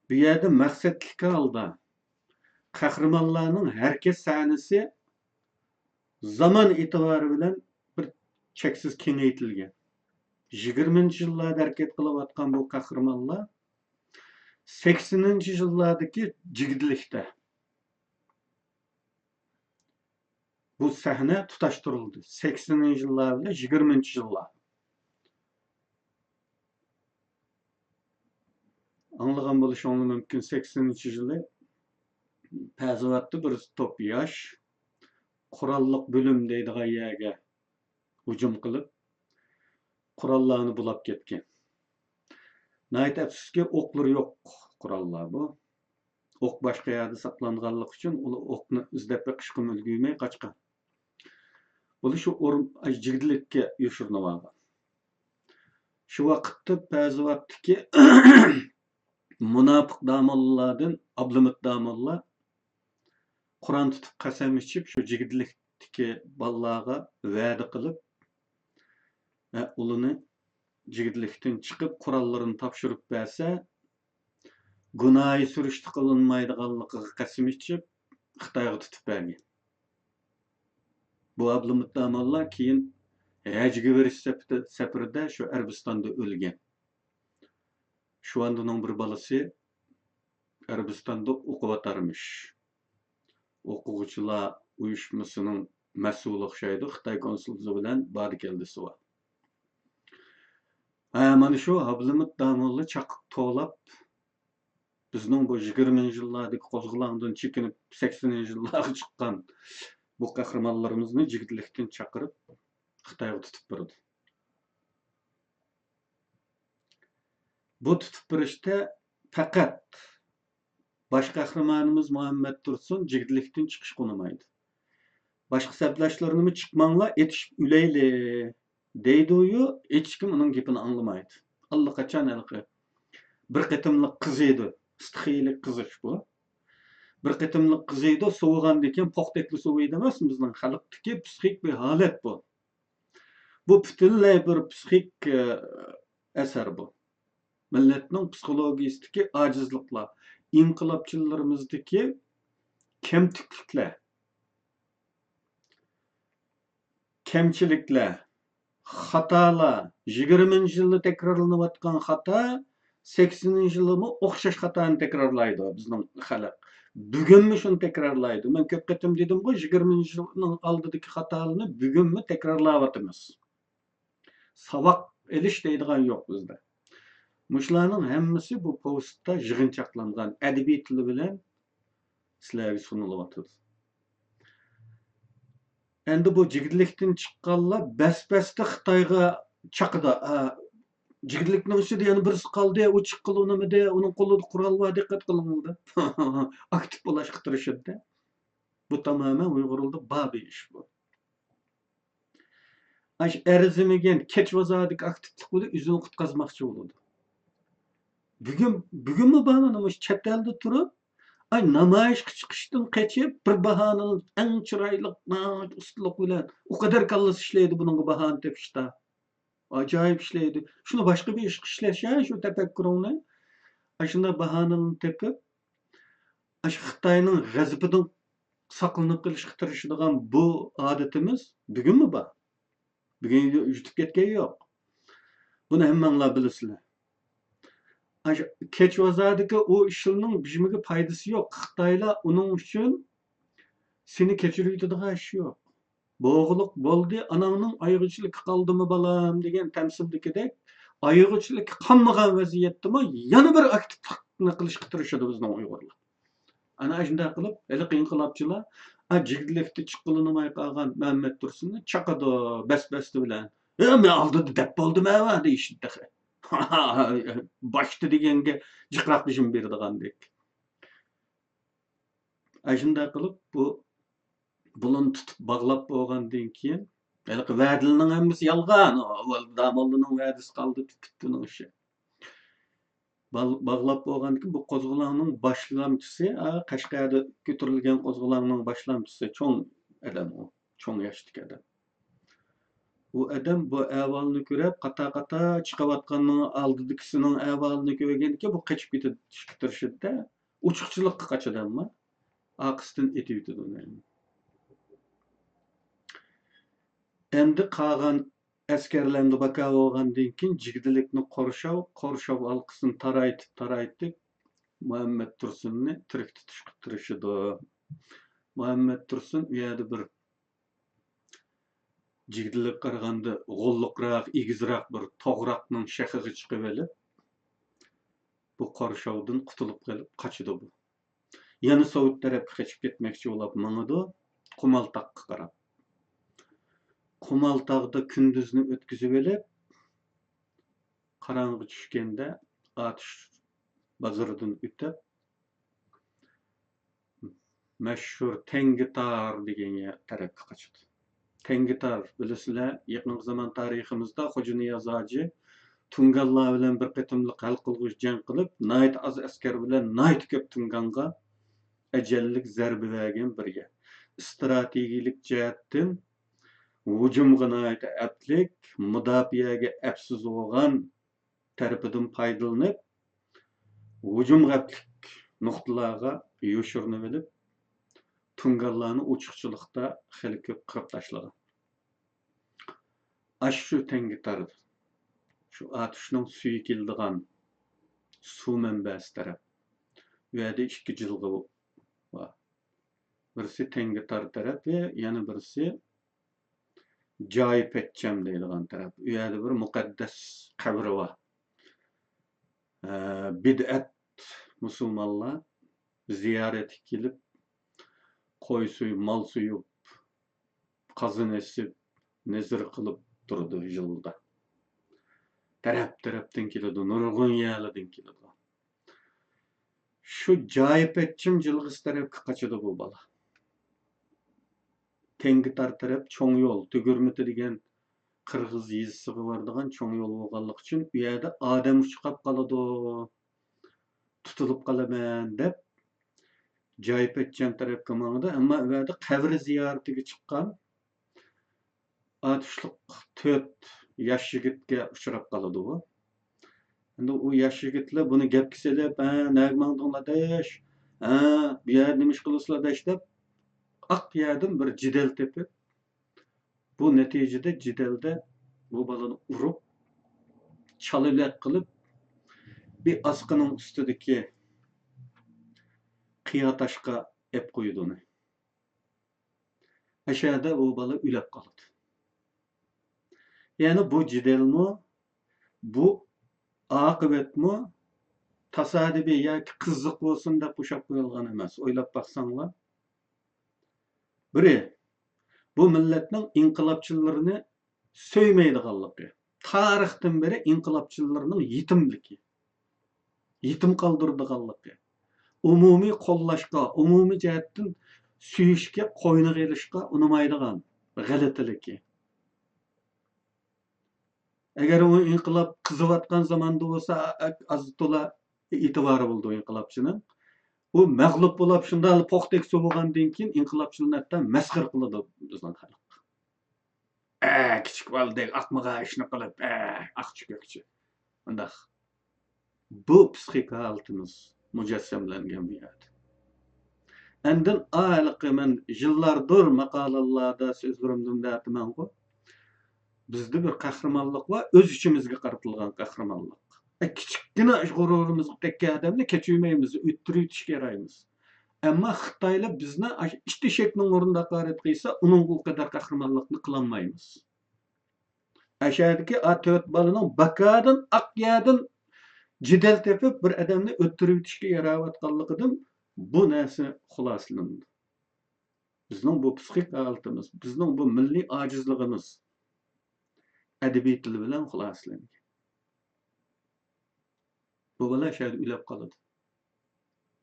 بۇ يەردە مەقسەتلىك ھالدا قەھرىمانلارنىڭ ھەرىكەت سەھنىسى زامان ئېتىبارى بىلەن بىر چەكسىز كېڭەيتىلگەن. يىگىرمىنچى يىللاردا ھەرىكەت قىلىۋاتقان بۇ قەھرىمانلار سەكسىنىنچى يىللاردىكى جىگدىلىكتە بۇ سەھنە تۇتاشتۇرۇلدى. سەكسىنىنچى يىللار بىلەن يىگىرمىنچى يىللار. ئاڭلىغان بولۇشۇڭلار مۇمكىن، سەكسىنىنچى يىلى پەيزاۋاتتا بىر توپ ياش قوراللىق بۆلۈم دەيدىغان يەرگە ھۇجۇم قىلىپ، قوراللارنى بۇلاپ كەتكەن. ناھايىتى ئەپسۇسكى، ئوقلىرى يوق قوراللار بۇ. ئوق باشقا يەردە ساقلانغانلىقى ئۈچۈن ئۇلار ئوقنى ئىزدەپ بېقىشقىمۇ ئۈلگۈرمەي قاچقان. بۇلار شۇ ئورۇن، جىگدىلىككە يوشۇرۇنۇۋالغان. شۇ ۋاقىتتا پەيزاۋاتتىكى مۇناپىق داموللالاردىن ئابلىمىت داموللا قۇرئان تۇتۇپ قەسەم ئىچىپ، شۇ جىگدىلىكتىكى بالىلارغا ۋەدە قىلىپ، ۋە ئۇلارنى جىگدىلىكتىن چىقىپ، قوراللىرىنى تاپشۇرۇپ بەرسە، گۇناھى سۈرۈشتە قىلىنمايدىغانلىقىغا قەسەم ئىچىپ، خىتايغا تۇتۇپ بەرگەن. بۇ ئابلىمىت داموللا كېيىن ھەجگە بېرىش سەپىتى-، سەپىرىدە شۇ ئەرەبىستاندا ئۆلگەن. شۇ ئاندىنىڭ بىر بالىسى ئەرەبىستاندا ئوقۇۋاتارمىش. ئوقۇغۇچىلار ئۇيۇشمىسىنىڭ مەسئۇلى ئوخشايدۇ، خىتاي كونسۇللۇقى بىلەن باردى كەلدىسى بار. ھە، مانا شۇ ئابلىمىت داموللا چاقىپ توۋلاپ، بىزنىڭ بۇ يىگىرمىنچى يىللاردىكى قوزغىلاڭدىن چېكىنىپ، سەكسىنىنچى يىللارغا چىققان بۇ قەھرىمانلىرىمىزنى جىگدىلىكتىن چاقىرىپ، خىتايغا تۇتۇپ بېرىدۇ. بۇ تۇتۇپ بېرىشتە پەقەت باش قەھرىمانىمىز مۇھەممەد تۇرسۇن جىگدىلىكتىن چىقىشقا ئۇنىمايدۇ. باشقا سەپداشلىرىنىمۇ چىقماڭلار، ئېتىشىپ ئۆلەيلى دەيدۇيۇ، ھېچكىم ئۇنىڭ گېپىنى ئاڭلىمايدۇ. ئاللىقاچان ھېلىقى بىر قېتىملىق قىزىيدۇ. ئىستىخىيىلىك قىزىش بۇ. بىر قېتىملىق قىزىيدۇ، سوۋۇغاندىن كېيىن پوختەكلا سوۋۇيدۇ ئەمەس، بىزنىڭ خەلقتىكى پسىخىك بىر ھالەت بۇ. بۇ پۈتۈنلەي بىر پسىخىك، ئە، ئەسەر بۇ. مىللەتنىڭ پسىخولوگىيىسىدىكى ئاجىزلىقلار، ئىنقىلابچىلىرىمىزدىكى كەمتۈكلۈكلەر، كەمچىلىكلەر، خاتالار، يىگىرمىنچى يىلدا تەكرارلىنىۋاتقان خاتا سەكسىنىنچى يىلىمۇ ئوخشاش خاتانى تەكرارلايدۇ بىزنىڭ خەلق. بۈگۈنمۇ شۇنى تەكرارلايدۇ. مەن كۆپ قېتىم دېدىمغۇ، يىگىرمىنچى يىلنىڭ ئالدىدىكى خاتالىرىنى بۈگۈنمۇ تەكرارلاۋاتىمىز. ساۋاق ئېلىش دەيدىغان يوق بىزدە. مۇشۇلارنىڭ ھەممىسى بۇ پوۋېستتا يىغىنچاقلانغان، ئەدەبىي تىلى بىلەن سىلەرگە سۇنۇلۇۋاتىدۇ. ئەمدى بۇ جىگدىلىكتىن چىققانلار بەس-بەستە خىتايغا چاقىدۇ. ئا، جىگدىلىكنىڭ ئىچىدە يەنە بىرسى قالدى، ئۇ چىققىلى ئۇنىمىدى، ئۇنىڭ قولىدا قورال بار، دىققەت قىلىڭلار دەپ ئاكتىپ بولۇشقا تىرىشىدۇ. بۇ تامامەن ئۇيغۇرلاردا بار بىر ئىش بۇ. ئاشۇ ئەرزىمىگەن كەچ بازاردىكى ئاكتىپلىق بىلەن ئۆزىنى قۇتقازماقچى بولىدۇ. بۈگۈن، بۈگۈنمۇ بار مانا مۇشۇ چەت ئەلدە تۇرۇپ، ئاي، نامايىشقا چىقىشتىن قېچىپ، بىر باھانىنى ئەڭ چىرايلىق، ناھايىتى ئۇستىلىق بىلەن ئۇ قەدەر كاللىسى ئىشلەيدۇ بۇنىڭغا باھانە تېپىشتا. ئاجايىپ ئىشلەيدۇ. شۇنى باشقا بىر ئىشقا ئىشلەش، ھە، شۇ تەپەككۇرۇڭنى. ئاشۇنداق باھانىلەرنى تېپىپ، ئاشۇ خىتاينىڭ غەزىپىدىن ساقلىنىپ قېلىشقا تىرىشىدىغان بۇ ئادىتىمىز بۈگۈنمۇ بار. بۈگۈن يۇتۇپ كەتكەن يوق. بۇنى ھەممەڭلار بىلىسىلەر. ئاشۇ كەچ بازاردىكى ئۇ ئىشلارنىڭ بىزگە پايدىسى يوق. خىتايلار ئۇنىڭ ئۈچۈن سېنى كەچۈرۈۋېتىدىغان ئىش يوق. بوغۇلۇق بولدى، ئاناڭنىڭ ئايىغى ئىچىلىكى قالدىمۇ بالام دېگەن تەمسىلدىكىدەك، ئايىغى ئىچىلىكى قالمىغان ۋەزىيەتتىمۇ يەنە بىر ئاكتىپلىقنى قىلىشقا تىرىشىدۇ بىزنىڭ ئۇيغۇرلار. ئانا شۇنداق قىلىپ، ھېلىقى ئىنقىلابچىلار، ئا، جىگدىلىكتە چىققىلى ئۇنىماي قالغان مەمەت تۇرسۇننى چاقىدۇ بەس-بەستە بىلەن. ھە، مەن ئالدىدا دەپ بولدۇم ھە دېيىشىدۇ تېخى. باشتا دېگەنگە جىقراق بېشىم بېرىدىغاندەك. ئاشۇنداق قىلىپ بۇ بۇلۇڭنى تۇتۇپ باغلاپ بولغاندىن كېيىن، ھېلىقى ۋەدىلىنىڭ ھەممىسى يالغان، ئۇ داموللىنىڭ ۋەدىسى قالدى، پۈتتى ئۇنىڭ ئىشى. باغ-، باغلاپ بولغاندىن كېيىن بۇ قوزغىلاڭنىڭ باشلامچىسى، ئا، قەشقەردە كۆتۈرۈلگەن قوزغىلاڭنىڭ باشلامچىسى، چوڭ ئادەم ئۇ، چوڭ ياشتىكى ئادەم. ئۇ ئادەم بۇ ئەھۋالنى كۆرۈپ، قاتا-قاتا چىقىۋاتقاننىڭ ئالدىدىكىسىنىڭ ئەھۋالىنى كۆرگەندىكىن بۇ قېچىپ كېتىشكە تىرىشىدۇ-دە، ئوچۇقچىلىققا قاچىدۇ ئەمما. ئارقىسىدىن ئېتىۋېتىدۇ ئۇنى. ئەمدى قالغان ئەسكەرلەر ئەمدى باكا بولغاندىن كېيىن جىگدىلىكنى قورشاۋ، قورشاۋ ھالقىسىنى تارايتىپ، تارايتىپ، مۇھەممەت تۇرسۇننى تىرىك تۇتۇشقا تىرىشىدۇ. مۇھەممەت تۇرسۇن ئۇ يەردە بىر جىگدىلىككە قارىغاندا غوللۇقراق، ئېگىزراق بىر توغراقنىڭ شېخىغا چىقىۋېلىپ، بۇ قورشاۋدىن قۇتۇلۇپ قېلىپ قاچىدۇ بۇ. يەنە سوۋېت تەرەپكە قېچىپ كەتمەكچى بولۇپ ماڭىدۇ، قۇمالتاغقا قاراپ. قۇمالتاغدا كۈندۈزنى ئۆتكۈزۈۋېلىپ، قاراڭغۇ چۈشكەندە ئاتۇش بازىرىدىن ئۆتۈپ، مەشھۇر تەڭگىتار دېگەن يەر تەرەپكە قاچىدۇ. تەڭگىتار، بىلىسىلەر، يېقىنقى زامان تارىخىمىزدا خوجانىياز ھاجى تۇڭگانلار بىلەن بىر قېتىملىق ھەل قىلغۇچ جەڭ قىلىپ، ناھايىتى ئاز ئەسكەر بىلەن ناھايىتى كۆپ تۇڭگانغا ئەجەللىك زەربە بەرگەن بىر يەر. ئىستراتېگىيەلىك جەھەتتىن ھۇجۇمغا ناھايىتى ئەپلىك، مۇداپىئەگە ئەپسىز بولغان تەرىپىدىن پايدىلىنىپ، ھۇجۇمغا ئەپلىك نۇقتىلارغا يوشۇرۇنۇۋېلىپ، تۇڭگانلارنى ئوچۇقچىلىقتا خېلى كۆپ قىرىپ تاشلىغان. ئاشۇ تەڭگىتار، شۇ ئاتۇشنىڭ سۈيى كېلىدىغان سۇ مەنبەسى تەرەپ. ئۇ يەردە ئىككى جىلغا بار. بىرسى تەڭگىتار تەرەپ، يەنە بىرسى جايى پەتچەم دەيدىغان تەرەپ. ئۇ يەردە بىر مۇقەددەس قەبرە بار. ئە، بىدئەت مۇسۇلمانلار زىيارەتكە كېلىپ، قوي سويۇپ، مال سويۇپ، قازان ئېسىپ، نەزىر قىلىپ تۇرىدۇ يىلدا. تەرەپ-تەرەپتىن كېلىدۇ، نۇرغۇن يەرلەردىن كېلىدۇ. شۇ جايى پەتچەم جىلغىسى تەرەپكە قاچىدۇ بۇ بالا. تەڭگىتار تەرەپ چوڭ يول، تۈگۈرمىتى دېگەن قىرغىز يېزىسىغا بارىدىغان چوڭ يول بولغانلىقى ئۈچۈن، ئۇ يەردە ئادەم ئۇچراپ قالىدۇ، تۇتۇلۇپ قالىمەن دەپ، جايى پەتچەم تەرەپكە ماڭىدۇ. ئەمما ئۇ يەردە قەبرە زىيارىتىگە چىققان ئاتۇشلۇق تۆت ياش يىگىتكە ئۇچراپ قالىدۇ. ئەمدى ئۇ ياش يىگىتلەر بۇنى گەپكە سېلىپ، ھە، نەگە ماڭدىڭلار دەش؟ ھە، بۇ يەردە نېمە ئىش قىلىسىلەر دەش دەپ، ئاق يەردىن بىر جېدەل تېپىپ، بۇ نەتىجىدە جېدەلدە بۇ بالىنى ئۇرۇپ، چالا يۈلەك قىلىپ، بىر ئاسقىنىڭ ئۈستىدىكى قىيا تاشقا ئەپ قويىدۇ ئۇنى. ئەشەدە ئۇ بالا ئۆلۈپ قالىدۇ. يەنى بۇ جېدەلمۇ، بۇ ئاقىۋەتمۇ تاسادىپىي ياكى قىزىق بولسۇن دەپ قوشاپ قويۇلغان ئەمەس. ئويلاپ باقساڭلار، بىرى، بۇ مىللەتنىڭ ئىنقىلابچىلىرىنى سۆيمەيدىغانلىقى، تارىختىن بېرى ئىنقىلابچىلىرىنىڭ يېتىملىكى، يېتىم قالدۇرىدىغانلىقى، ئومۇمىي قوللاشقا، ئومۇمىي جەھەتتىن سۆيۈشكە، قوينىغا ئېلىشقا ئۇنىمايدىغان غەلىتىلىكى. ئەگەر ئۇ ئىنقىلاب قىزىۋاتقان زاماندا بولسا، ئاز تولا ئېتىبارى بولىدۇ ئىنقىلابچىنىڭ. ئۇ مەغلۇپ بولاپ شۇنداق پوختەك سوۋۇغاندىن كېيىن ئىنقىلابچىلارنى ھەتتا مەسخىرە قىلىدۇ بىزنىڭ خەلق. ئە، كىچىك بالىدەك ئاقمىغان ئىشنى قىلىپ، ئە، ئاق چۆكۈكچى. مۇنداق. بۇ پسىخىكا ھالىتىمىز مۇجەسسەملەنگەن بۇ يەردە. ئاندىن ھېلىقى مەن يىللاردۇر ماقالىلاردا، سۆزلىرىمدىن دەۋاتىمەنغۇ، بىزدە بىر قەھرىمانلىق بار، ئۆز ئىچىمىزگە قارىتىلغان قەھرىمانلىق. ئە، كىچىككىنە غۇرۇرىمىزغا تەگكەن ئادەمنى كەچۈرمەيمىز، ئۆتتۈرۈۋېتىشكە يارايمىز. ئەمما خىتايلار بىزنى ئاشۇ ئىت ئېشەكنىڭ ئورنىدا ھاقارەت قىلسا، ئۇنىڭغا ئۇ قەدەر قەھرىمانلىقنى قىلالمايمىز. ئەشەدىكى ئا تۆت بالىنىڭ باكادىن، ئاق يەردىن جېدەل تېپىپ، بىر ئادەمنى ئۆتتۈرۈۋېتىشكە ياراۋاتقانلىقىدىن بۇ نەرسە خۇلاسىلىنىدۇ. بىزنىڭ بۇ پسىخىك ھالىتىمىز، بىزنىڭ بۇ مىللىي ئاجىزلىقىمىز ئەدەبىي تىل بىلەن خۇلاسىلەنگەن. بۇ بالا شۇ يەردە ئۆلۈپ قالىدۇ.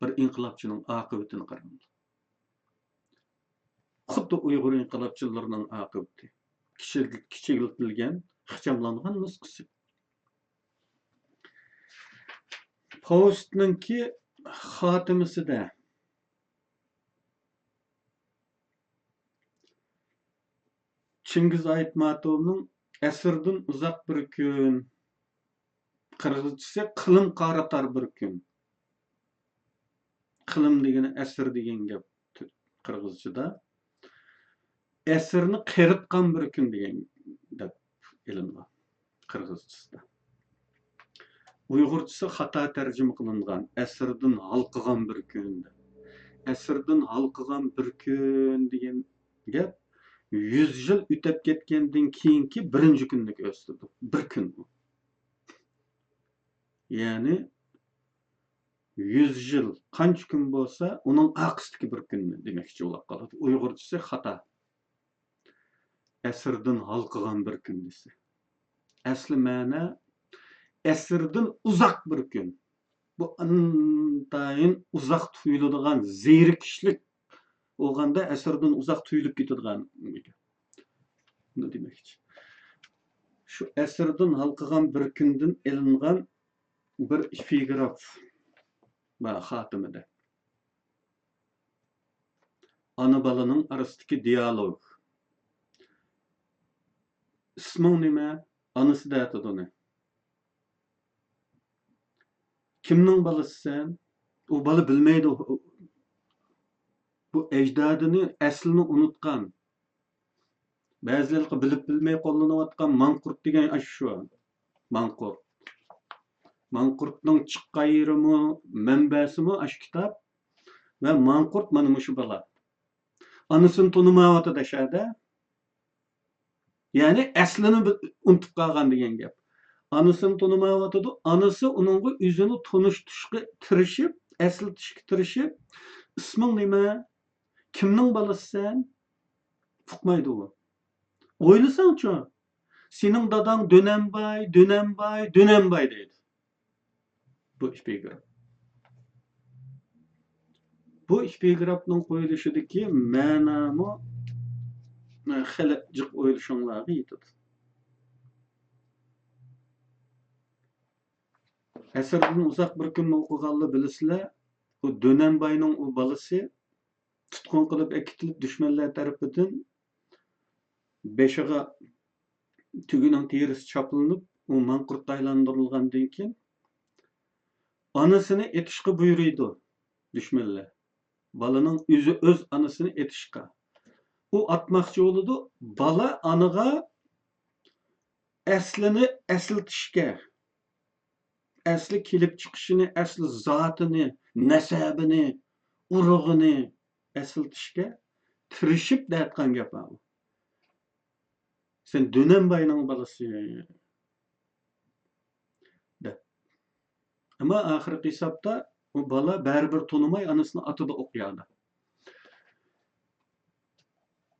بىر ئىنقىلابچىنىڭ ئاقىۋىتىنى قاراڭلار. خۇددى ئۇيغۇر ئىنقىلابچىلىرىنىڭ ئاقىۋىتى. كىچىك-، كىچىكلىتىلگەن، ئىخچاملانغان نۇسخىسى. پوۋېستنىڭكى خاتىمىسىدە چىڭگىز ئايتماتوۋنىڭ «ئەسىردىن ئۇزاق بىر كۈن»، قىرغىزچىسى «قىلىم قارىتار بىر كۈن». قىلىم دېگىنى ئەسىر دېگەن گەپ قىرغىزچىدا. «ئەسىرنى قېرىتقان بىر كۈن» دېگەن دەپ ئېلىنغان قىرغىزچىسىدا. ئۇيغۇرچىسى خاتا تەرجىمە قىلىنغان، «ئەسىردىن ھالقىغان بىر كۈن» دەپ. «ئەسىردىن ھالقىغان بىر كۈن» دېگەن گەپ يۈز يىل ئۆتۈپ كەتكەندىن كېيىنكى بىرىنچى كۈننى كۆرسىتىدۇ. بىر كۈن ئۇ. يەنى يۈز يىل قانچە كۈن بولسا، ئۇنىڭ ئارقىسىدىكى بىر كۈننى دېمەكچى بولۇپ قالىدۇ. ئۇيغۇرچىسى خاتا. «ئەسىردىن ھالقىغان بىر كۈن» دېسە. ئەسلى مەنە «ئەسىردىن ئۇزاق بىر كۈن». بۇ ئىنتايىن ئۇزاق تۇيۇلىدىغان، زېرىكىشلىك بولغاندا ئەسىردىن ئۇزاق تۇيۇلۇپ كېتىدىغان گەپ. بۇنى دېمەكچى. شۇ «ئەسىردىن ھالقىغان بىر كۈندىن» ئېلىنغان بىر ئېپىگراف بار خاتىمىدە. ئانا-بالىنىڭ ئارىسىدىكى دىيالوگ. «ئىسمىڭ نېمە؟» ئانىسى دەتىدۇ ئۇنى. «كىمنىڭ بالىسى سەن؟» ئۇ بالا بىلمەيدۇ. بۇ ئەجدادىنى، ئەسلىنى ئۇنتۇغان. بەزىلەرگە بىلىپ بىلمەي قوللىنىۋاتقان ماڭقۇرت دېگەن ئاشۇ شۇ. ماڭقۇرت. ماڭقۇرتنىڭ چىققان يېرىمۇ، مەنبەسىمۇ ئاشۇ كىتاب. ۋە ماڭقۇرت مانا مۇشۇ بالا. ئانىسىنى تونۇمايۋاتىدۇ شەدە. يەنى ئەسلىنى بىل-، ئۇنتۇپ قالغان دېگەن گەپ. ئانىسىنى تونۇمايۋاتىدۇ. ئانىسى ئۇنىڭغا ئۆزىنى تونۇشتۇرۇشقا تىرىشىپ، ئەسلىتىشكە تىرىشىپ، «ئىسمىڭ نېمە؟ كىمنىڭ بالىسى سەن؟» ئۇقمايدۇ ئۇ. ئويلىساڭچۇ؟ «سېنىڭ داداڭ دۆنەمباي، دۆنەمباي، دۆنەمباي» دەيدۇ. بۇ ئېپىگراف. بۇ ئېپىگرافنىڭ قويۇلۇشىدىكى مەنامۇ خېلى جىق ئويلىشىڭلارغا يېتىدۇ. «ئەسىردىن ئۇزاق بىر كۈننى» ئوقۇغانلار بىلىسىلەر، بۇ دۆنەمباينىڭ ئۇ بالىسى تۇتقۇن قىلىپ ئەكېتىلىپ، دۈشمەنلەر تەرىپىدىن بېشىغا تۆگىنىڭ تېرىسى چاپلىنىپ، ئۇ ماڭقۇرتقا ئايلاندۇرۇلغاندىن كېيىن، ئانىسىنى ئېتىشقا بۇيرۇيدۇ دۈشمەنلەر. بالىنىڭ ئۆزى ئۆز ئانىسىنى ئېتىشقا. ئۇ ئاتماقچى بولىدۇ. بالا ئانىغا ئەسلىنى ئەسلىتىشكە، ئەسلى كېلىپ چىقىشىنى، ئەسلى زاتىنى، نەسەبىنى، ئۇرۇغىنى ئەسلىتىشكە تىرىشىپ دەيدىغان گەپ ئۇ. «سەن دۆنەمباينىڭ بالىسى» دەپ. ئەمما ئاخىرقى ھېسابتا ئۇ بالا بەرىبىر تونۇماي ئانىسىنى ئاتىدۇ ئوقيادا.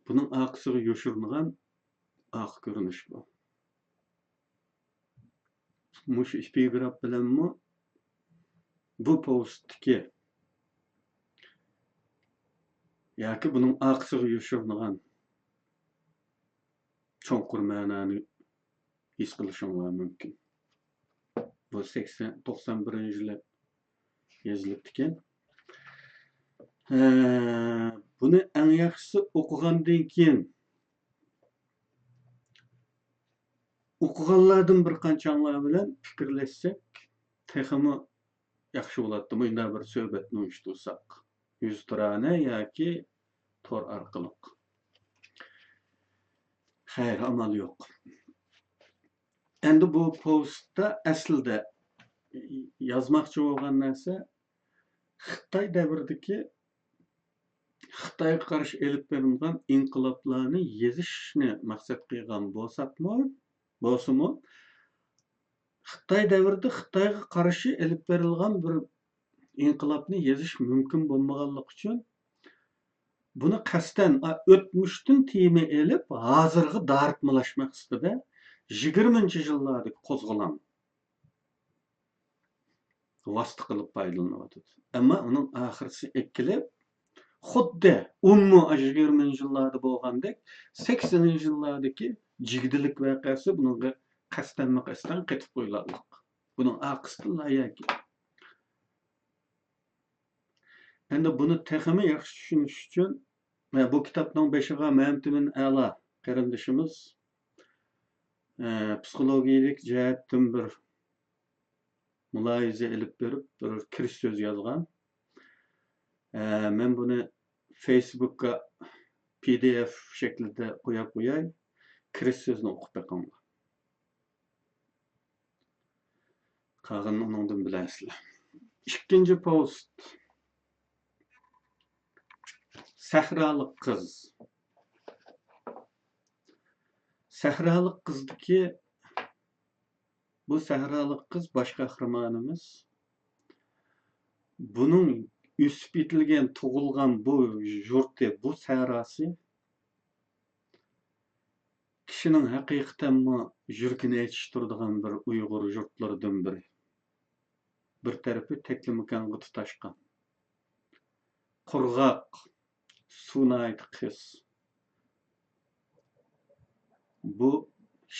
بۇنىڭ ئارقىسىغا يوشۇرۇنغان ئارقا كۆرۈنۈش بۇ. مۇشۇ ئېپىگراف بىلەنمۇ بۇ پوۋېستتىكى ياكى بۇنىڭ ئارقىسىغا يوشۇرۇنغان چوڭقۇر مەنانى ھېس قىلىشىڭلار مۇمكىن. بۇ سەكسەن، توقسان بىرىنچى يىلى يېزىلىپتىكەن. ھە، بۇنى ئەڭ ياخشىسى ئوقۇغاندىن كېيىن، ئوقۇغانلاردىن بىر قانچاڭلار بىلەن پىكىرلەشسەك تېخىمۇ ياخشى بولاتتى. مۇنداق بىر سۆھبەتنى ئۇيۇشتۇرساق، يۈزتۇرانە ياكى تور ئارقىلىق. خەير، ئامال يوق. ئەمدى بۇ پوۋېستتا ئەسلىدە يازماقچى بولغان نەرسە خىتاي دەۋرىدىكى خىتايغا قارشى ئېلىپ بېرىلغان ئىنقىلابلارنى يېزىشنى مەقسەت قىلغان بولساقمۇ، بولسىمۇ، خىتاي دەۋرىدە خىتايغا قارشى ئېلىپ بېرىلغان بىر ئىنقىلابنى يېزىش مۇمكىن بولمىغانلىقى ئۈچۈن، بۇنى قەستەن، ئا، ئۆتمۈشتىن تېما ئېلىپ، ھازىرغا دارىتمىلاش مەقسىتىدە يىگىرمىنچى يىللاردىكى قوزغىلاڭ ۋاسىتە قىلىپ پايدىلىنىۋاتىدۇ. ئەمما ئۇنىڭ ئاخىرسى ئېكىلىپ، خۇددى ئۇمۇ ئاشۇ يىگىرمىنچى يىللاردا بولغاندەك، سەكسىنىنچى يىللاردىكى جىگدىلىك ۋەقەسى بۇنىڭغا قەستەنمۇ قەستەن قېتىپ قويۇلارلىق. بۇنىڭ ئارقىسىدىن لايىھە. ئەمدى بۇنى تېخىمۇ ياخشى چۈشىنىش ئۈچۈن، مەن بۇ كىتابنىڭ بېشىغا مەمتىمىن ئەلا قېرىندىشىمىز، ئە، پسىخولوگىيىلىك جەھەتتىن بىر مۇلاھىزە ئېلىپ بېرىپ، بىر كىرىش سۆز يازغان. ئە، مەن بۇنى فېيسبۇكقا پى دى ئېف شەكلىدە قويۇپ قوياي. كىرىش سۆزنى ئوقۇپ بېقىڭلار. قالغىنىنى ئۇنىڭدىن بىلەرسىلەر. ئىككىنچى پوۋېست. سەھرالىق قىز. سەھرالىق قىزدىكى، بۇ سەھرالىق قىز باش قەھرىمانىمىز. بۇنىڭ ئۆسۈپ يېتىلگەن، تۇغۇلغان بۇ يۇرتى، بۇ سەھراسى كىشىنىڭ ھەقىقەتەنمۇ يۈرىكىنى ئېچىشتۇرىدىغان بىر ئۇيغۇر يۇرتلىرىدىن بىرى. بىر تەرىپى تەكلىماكانغا تۇتاشقان. قۇرغاق، سۇ ناھايىتى قىس. بۇ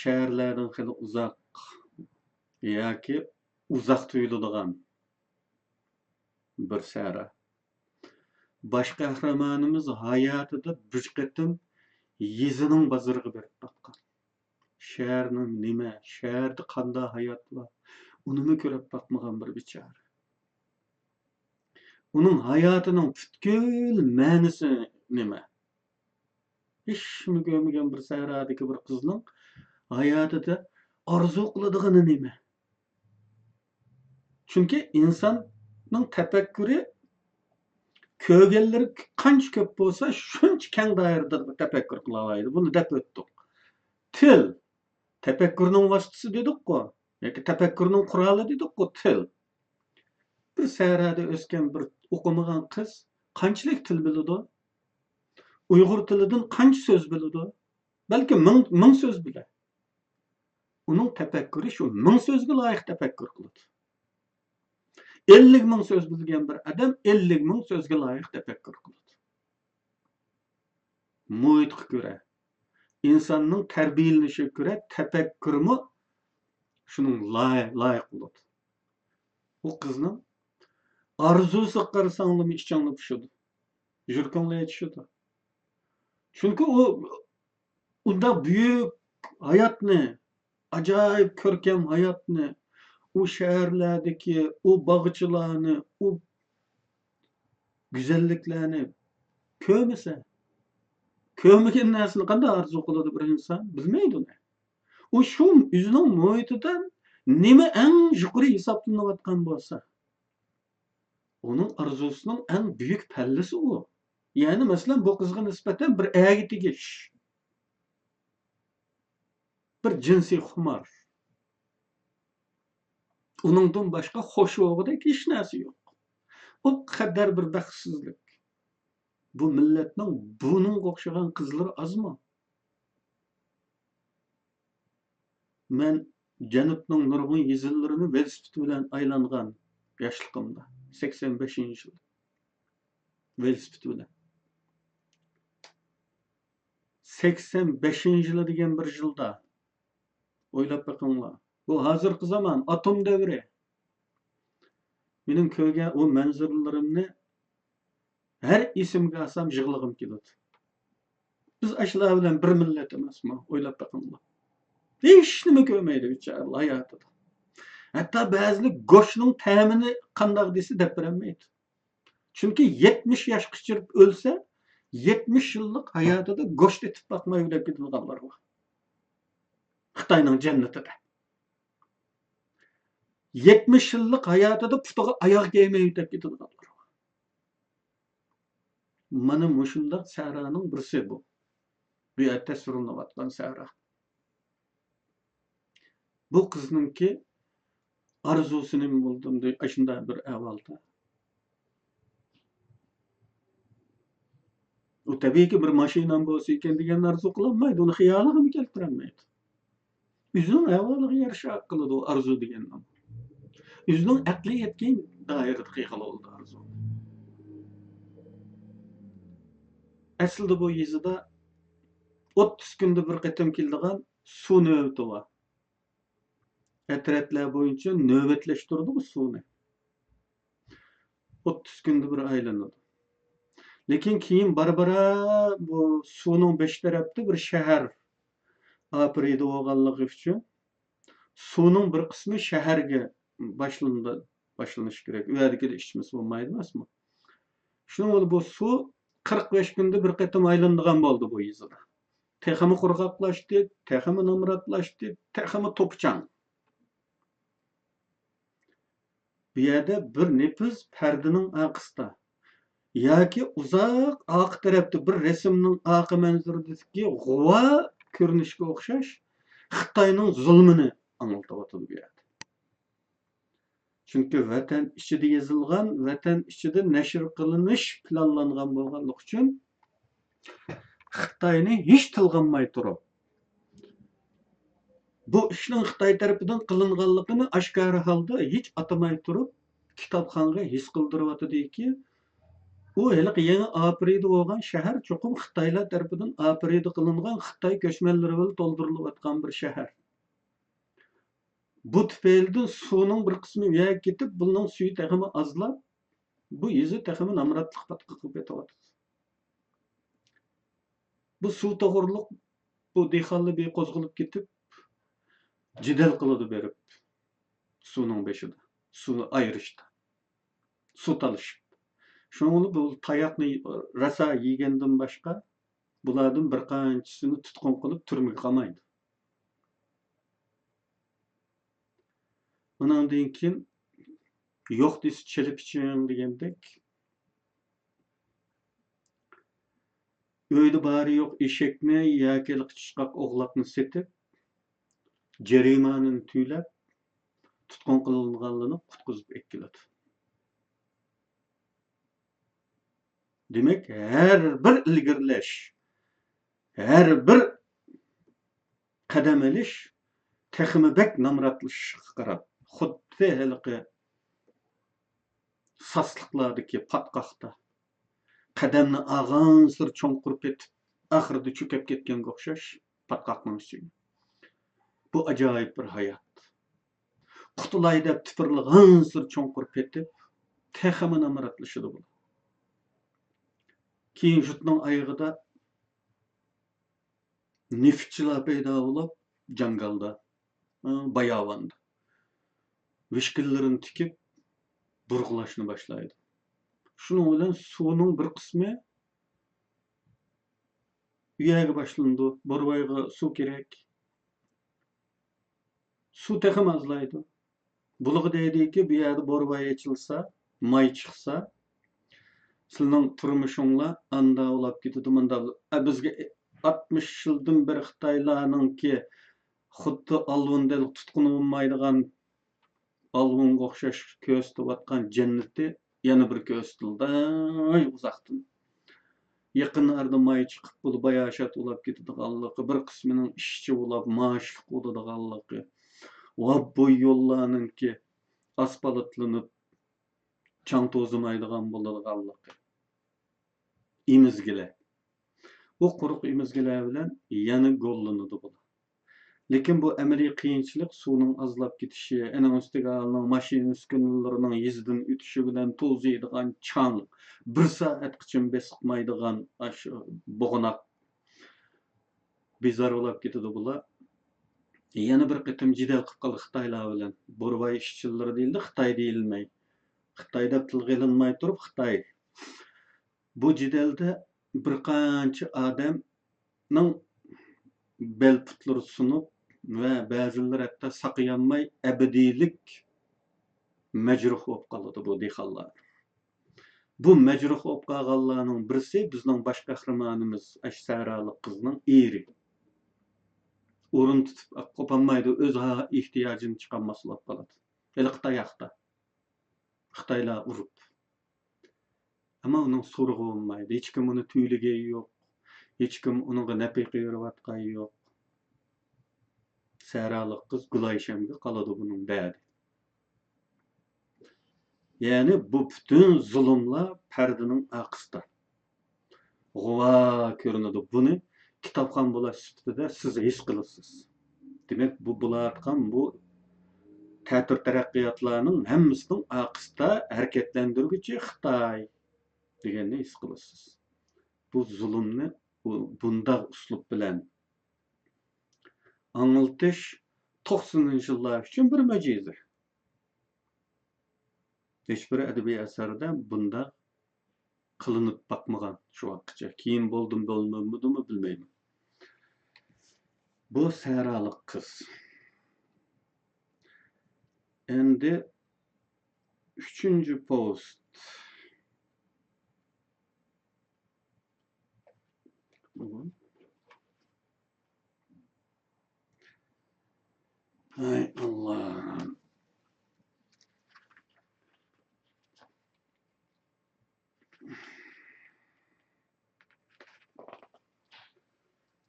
شەھەرلەردىن خېلى ئۇزاق ياكى ئۇزاق تۇيۇلىدىغان بىر سەھرا. باش قەھرىمانىمىز ھاياتىدا بىر قېتىم يېزىنىڭ بازىرىغا بېرىپ باققان. شەھەرنىڭ نېمە، شەھەردە قانداق ھايات بار، ئۇنىمۇ كۆرۈپ باقمىغان بىر بىچارە. ئۇنىڭ ھاياتىنىڭ پۈتكۈل مەنىسى نېمە؟ ھېچنېمە كۆرمىگەن بىر سەھرادىكى بىر قىزنىڭ ھاياتىدا ئارزۇ قىلىدىغىنى نېمە؟ چۈنكى ئىنساننىڭ تەپەككۇرى، كۆرگەنلىرى قانچە كۆپ بولسا، شۇنچە كەڭ دائىرىدە تەپەككۇر قىلالايدۇ. بۇنى دەپ ئۆتتۇق. تىل تەپەككۇرنىڭ ۋاسىتىسى دېدۇققۇ، ياكى تەپەككۇرنىڭ قورالى دېدۇققۇ، تىل. بىر سەھرادا ئۆسكەن بىر ئوقۇمىغان قىز قانچىلىك تىل بىلىدۇ؟ ئۇيغۇر تىلىدىن قانچە سۆز بىلىدۇ؟ بەلكى مىڭ، مىڭ سۆز بىلە. ئۇنىڭ تەپەككۇرى شۇ مىڭ سۆزگە لايىق تەپەككۇر قىلىدۇ. ئەللىك مىڭ سۆز بىلگەن بىر ئادەم ئەللىك مىڭ سۆزگە لايىق تەپەككۇر قىلىدۇ. مۇھىتقا كۆرە، ئىنساننىڭ تەربىيەلىنىشىگە كۆرە تەپەككۇرمۇ شۇنىڭ لاي-، لايىق بولىدۇ. ئۇ قىزنىڭ ئارزۇسىغا قارىساڭلارمۇ ئىچىڭلار پۇشىدۇ، يۈرىكىڭلار ئېچىشىدۇ. چۈنكى ئۇ ئۇنداق بۈيۈك ھاياتنى، ئاجايىپ كۆركەم ھاياتنى، ئۇ شەھەرلەردىكى ئۇ باغچىلارنى، ئۇ گۈزەللىكلەرنى كۆرمىسە، كۆرمىگەن نەرسىنى قانداق ئارزۇ قىلىدۇ بىر ئىنسان؟ بىلمەيدۇ ئۇنى. ئۇ شۇ ئۆزىنىڭ مۇھىتىدا نېمە ئەڭ يۇقىرى ھېسابلىنىۋاتقان بولسا، ئۇنىڭ ئارزۇسىنىڭ ئەڭ بۈيۈك پەللىسى ئۇ. يەنى، مەسىلەن، بۇ قىزغا نىسبەتەن بىر ئەرگە تېگىش، بىر جىنسىي خۇمار. ئۇنىڭدىن باشقا خوش بولغۇدەك ھېچ نەرسە يوق. ئۇ قەدەر بىر بەختسىزلىك. بۇ مىللەتنىڭ بۇنىڭغا ئوخشىغان قىزلىرى ئازمۇ؟ مەن جەنۇبنىڭ نۇرغۇن يېزىلىرىنى ۋېلىسىپىت بىلەن ئايلانغان ياشلىقىمدا، سەكسەن بەشىنچى يىل. ۋېلىسىپىت بىلەن. سەكسەن بەشىنچى يىلى دېگەن بىر يىلدا، ئويلاپ بېقىڭلار. بۇ ھازىرقى زامان، ئاتوم دەۋرى. مېنىڭ كۆرگەن ئۇ مەنزىرىلىرىمنى ھەر ئېسىمگە ئالسام يىغلىغۇم كېلىدۇ. بىز ئاشۇلار بىلەن بىر مىللەت ئەمەسمۇ؟ ئويلاپ بېقىڭلار. ھېچنېمە كۆرمەيدۇ بىچارىلەر ھاياتىدا. ھەتتا بەزىلەر گۆشنىڭ تەمىنى قانداق دېسە دەپ بېرەلمەيدۇ. چۈنكى يەتمىش ياشقا چىرىپ ئۆلسە، يەتمىش يىللىق ھاياتىدا گۆش تېتىپ باقماي ئۆلۈپ كېتىدىغانلار بار. خىتاينىڭ جەننىتىدە. يەتمىش يىللىق ھاياتىدا پۇتىغا ئاياغ كىيمەي ئۆتۈپ كېتىدىغانلار بار. مانا مۇشۇنداق سەھرانىڭ بىرسى بۇ. بۇ يەردە تەسۋىرلىنىۋاتقان سەھرا. بۇ قىزنىڭكى ئارزۇسى نېمە بولدى ئەمدى ئاشۇنداق بىر ئەھۋالدا؟ ئۇ تەبىئىيكى بىر ماشىنام بولسا ئىكەن دېگەن ئارزۇ قىلالمايدۇ، ئۇنى خىيالىغىمۇ كەلتۈرەلمەيدۇ. ئۆزىنىڭ ئەھۋالىغا يارىشا قىلىدۇ ئارزۇ دېگەن نام. ئۆزىنىڭ ئەقلىي يەتكەن دائىرىدە قىلغىلى بولىدۇ ئارزۇ. ئەسلىدە بۇ يېزىدا ئوتتۇز كۈندە بىر قېتىم كېلىدىغان سۇ نۆۋىتى بار. ئەترەتلەر بويىچە نۆۋەتلەشتۈرىدۇ بۇ سۇنى. ئوتتۇز كۈندە بىر ئايلىنىدۇ. لېكىن كېيىن بارا-بارا بۇ سۇنىڭ بېشى تەرەپتە بىر شەھەر ئاپىرىدە بولغانلىقى ئۈچۈن سۇنىڭ بىر قىسمى شەھەرگە باشلىنىدۇ، باشلىنىشى كېرەك. ئۇ يەردىكىدە ئىچمىسە بولمايدۇ ئەمەسمۇ؟ شۇنىڭ بىلەن بۇ سۇ قىرىق بەش كۈندە بىر قېتىم ئايلىنىدىغان بولدى بۇ يېزىدا. تېخىمۇ قۇرغاقلاشتى، تېخىمۇ نامراتلاشتى، تېخىمۇ توپىچاڭ. بۇ يەردە بىر نېپىز پەردىنىڭ ئارقىسىدا ياكى ئۇزاق ئارقا تەرەپتە بىر رەسىمنىڭ ئارقا مەنزىرىدىكى غۇۋا كۆرۈنۈشكە ئوخشاش خىتاينىڭ زۇلمىنى ئاڭلىتىۋاتىدۇ بۇ يەردە. چۈنكى ۋەتەن ئىچىدە يېزىلغان، ۋەتەن ئىچىدە نەشر قىلىنىش پىلانلانغان بولغانلىقى ئۈچۈن، خىتاينى ھېچ تىلغا ئالماي تۇرۇپ، بۇ ئىشنىڭ خىتاي تەرىپىدىن قىلىنغانلىقىنى ئاشكارا ھالدا ھېچ ئاتىماي تۇرۇپ، كىتابخانغا ھېس قىلدۇرۇۋاتىدۇكى، ئۇ ھېلىقى يېڭى ئاپىرىدە بولغان شەھەر چوقۇم خىتايلار تەرىپىدىن ئاپىرىدە قىلىنغان خىتاي كۆچمەنلىرى بىلەن تولدۇرۇلۇۋاتقان بىر شەھەر. بۇ تۈپەيلىدىن سۇنىڭ بىر قىسمى ئۇ يەرگە كېتىپ، بۇنىڭ سۈيى تېخىمۇ ئازلاپ، بۇ يېزا تېخىمۇ نامراتلىق پاتقىقىغا پېتىۋاتىدۇ. بۇ سۇ توغرۇلۇق بۇ دېھقانلار بىر قوزغىلىپ كېتىپ، جېدەل قىلىدۇ بېرىپ، سۇنىڭ بېشىدا، سۇنى ئايرىشتا، سۇ تالىشىپ. شۇنىڭ بىلەن بۇ تاياقنى راسا يېگەندىن باشقا، بۇلاردىن بىر قانچىسىنى تۇتقۇن قىلىپ، تۈرمىگە قامايدۇ. ئۇنىڭدىن كېيىن، يوق دېسە چېلىپ ئىچىڭ دېگەندەك، ئۆيدە بارى يوق ئېشەكنى ياكى چىشقاق ئوغلاقنى سېتىپ، جەرىمانىنى تۆلەپ، تۇتقۇن قىلىنغانلىرىنى قۇتقۇزۇپ ئەكېلىدۇ. دېمەك، ھەر بىر ئىلگىرىلەش، ھەر بىر قەدەم ئېلىش تېخىمۇ بەك نامراتلىشىشقا قاراپ، خۇددى ھېلىقى ساسلىقلاردىكى پاتقاقتا قەدەمنى ئالغانسېرى چوڭقۇر پېتىپ، ئاخىرىدا چۆكۈپ كەتكەنگە ئوخشاش پاتقاقنىڭ ئىچىگە. بۇ ئاجايىپ بىر ھايات. قۇتۇلاي دەپ تىپىرلىغانسېرى چوڭقۇر پېتىپ، تېخىمۇ نامراتلىشىدۇ بۇلار. كېيىن جۇتنىڭ ئايىغىدا نېفىتچىلار پەيدا بولۇپ، جاڭگالدا، ئى، باياۋاندا ۋىشكىلىرىنى تىكىپ، بۇرغىلاشنى باشلايدۇ. شۇنىڭ بىلەن سۇنىڭ بىر قىسمى ئۇ يەرگە باشلىنىدۇ. بورۋايغا سۇ كېرەك. سۇ تېخىمۇ ئازلايدۇ. بۇلىغا دەيدىكى، بۇ يەردە بورۋاي ئېچىلسا، ماي چىقسا، سىلىنىڭ تۇرمۇشۇڭلار ئاندا ئۇلاپ كېتىدۇ، مۇندا ئۇلاپ. ئە، بىزگە ئاتمىش يىلدىن بېرى خىتايلارنىڭكى خۇددى ئالۋۇندەك تۇتقىنى بولمايدىغان ئالۋۇنغا ئوخشاش كۆرسىتىۋاتقان جەننىتى يەنە بىر كۆرسىتىلدى ئۇزاقتىن. يېقىن ئارىدا ماي چىقىپ، بۇلا باياشات ئۇلاپ كېتىدىغانلىقى، بىر قىسمىنىڭ ئىشچى ئۇلاپ، مائاشلىق ئۇلىدىغانلىقى، ۋاپبوي يوللارنىڭكى ئاسفالتلىنىپ، چاڭ توزىمايدىغان بولىدىغانلىقى. ئېمىزگىلەر. بۇ قۇرۇق ئېمىزگىلەر بىلەن يەنە گوللىنىدۇ بۇلار. لېكىن بۇ ئەمەلىي قىيىنچىلىق سۇنىڭ ئازلاپ كېتىشى، ئۇنىڭ ئۈستىگە ئاھالىنىڭ ماشىنا ئۈسكۈنىلىرىنىڭ يېزىدىن ئۆتۈشى بىلەن توزۇيدىغان چاڭ، بىر سائەتقىچە بېسىقمايدىغان ئاشۇ بوغۇناق بىزار بولاپ كېتىدۇ بۇلار. يەنە بىر قېتىم جېدەل قىلىپ قالدى خىتايلار بىلەن. بورۋاي ئىشچىلىرى دېيىلدى، خىتاي دېيىلمەي. خىتاي دەپ تىلغا ئېلىنماي تۇرۇپ، خىتاي. بۇ جېدەلدە بىر قانچە ئادەمنىڭ بەل پۇتلىرى سۇنۇپ ۋە بەزىلىرى ھەتتا ساقىيالماي ئەبەدىيلىك مەجرۇھ بولۇپ قالىدۇ بۇ دېھقانلار. بۇ مەجرۇھ بولۇپ قالغانلارنىڭ بىرسى بىزنىڭ باش قەھرىمانىمىز ئاشۇ سەھرالىق قىزنىڭ ئېرى. ئورۇن تۇتۇپ قوپالمايدۇ، ئۆز ئېھتىياجىنى چىقارماس بولۇپ قالىدۇ. ھېلىقى تاياقتا. خىتايلار ئۇرۇپ. ئەمما ئۇنىڭ سورىقى بولمايدۇ. ھېچكىم ئۇنى تۈۋلىگەن يوق. ھېچكىم ئۇنىڭغا نەپىقە يورۇۋاتقان يوق. سەھرالىق قىز گۈلئايشەمگە قالىدۇ بۇنىڭ دەردى. يەنى بۇ پۈتۈن زۇلۇملار پەردىنىڭ ئارقىسىدا. غۇۋا كۆرۈنىدۇ. بۇنى كىتابخان بولاش سۈپىتىدە سىز ھېس قىلىسىز. دېمەك، بۇ بولۇۋاتقان بۇ تەتۈر تەرەققىياتلارنىڭ ھەممىسىنىڭ ئارقىسىدا ھەرىكەتلەندۈرگۈچى خىتاي دېگەننى ھېس قىلىسىز. بۇ زۇلۇمنى بۇ، بۇنداق ئۇسلۇب بىلەن ئاڭلىتىش توقسىنىنچى يىللار ئۈچۈن بىر مۆجىزە. ھېچبىر ئەدەبىي ئەسەردە بۇنداق قىلىنىپ باقمىغان شۇ ۋاقىتقىچە. كېيىن بولدىمۇ بولمىدىمۇ بىلمەيمەن. بۇ سەھرالىق قىز. ئەمدى ئۈچىنچى پوۋېست. ھەي ئاللا.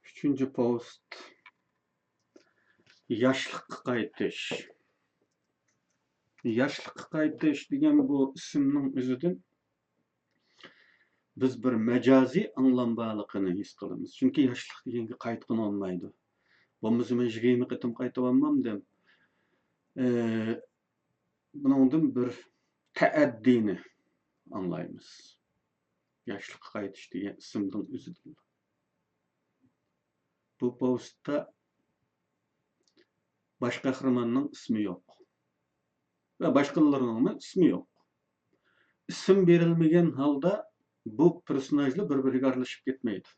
ئۈچىنچى پوۋېست. ياشلىققا قايتىش. ياشلىققا قايتىش دېگەن بۇ ئىسىمنىڭ ئۆزىدىن بىز بىر مەجازىي ئاڭلام بارلىقىنى ھېس قىلىمىز. چۈنكى ياشلىق دېگەنگە قايتقىلى بولمايدۇ. بولمىسا مەن يىگىرمە قېتىم قايتىۋالمامدىم. ئى، بۇنىڭدىن بىر تەئەددىنى ئاڭلايمىز. ياشلىققا قايتىش دېگەن ئىسىمنىڭ ئۆزىدىن. بۇ پوۋېستتا باش قەھرىماننىڭ ئىسمى يوق. ۋە باشقىلىرىنىڭمۇ ئىسمى يوق. ئىسىم بېرىلمىگەن ھالدا بۇ پېرسوناژلار بىر-بىرىگە ئارىلىشىپ كەتمەيدۇ.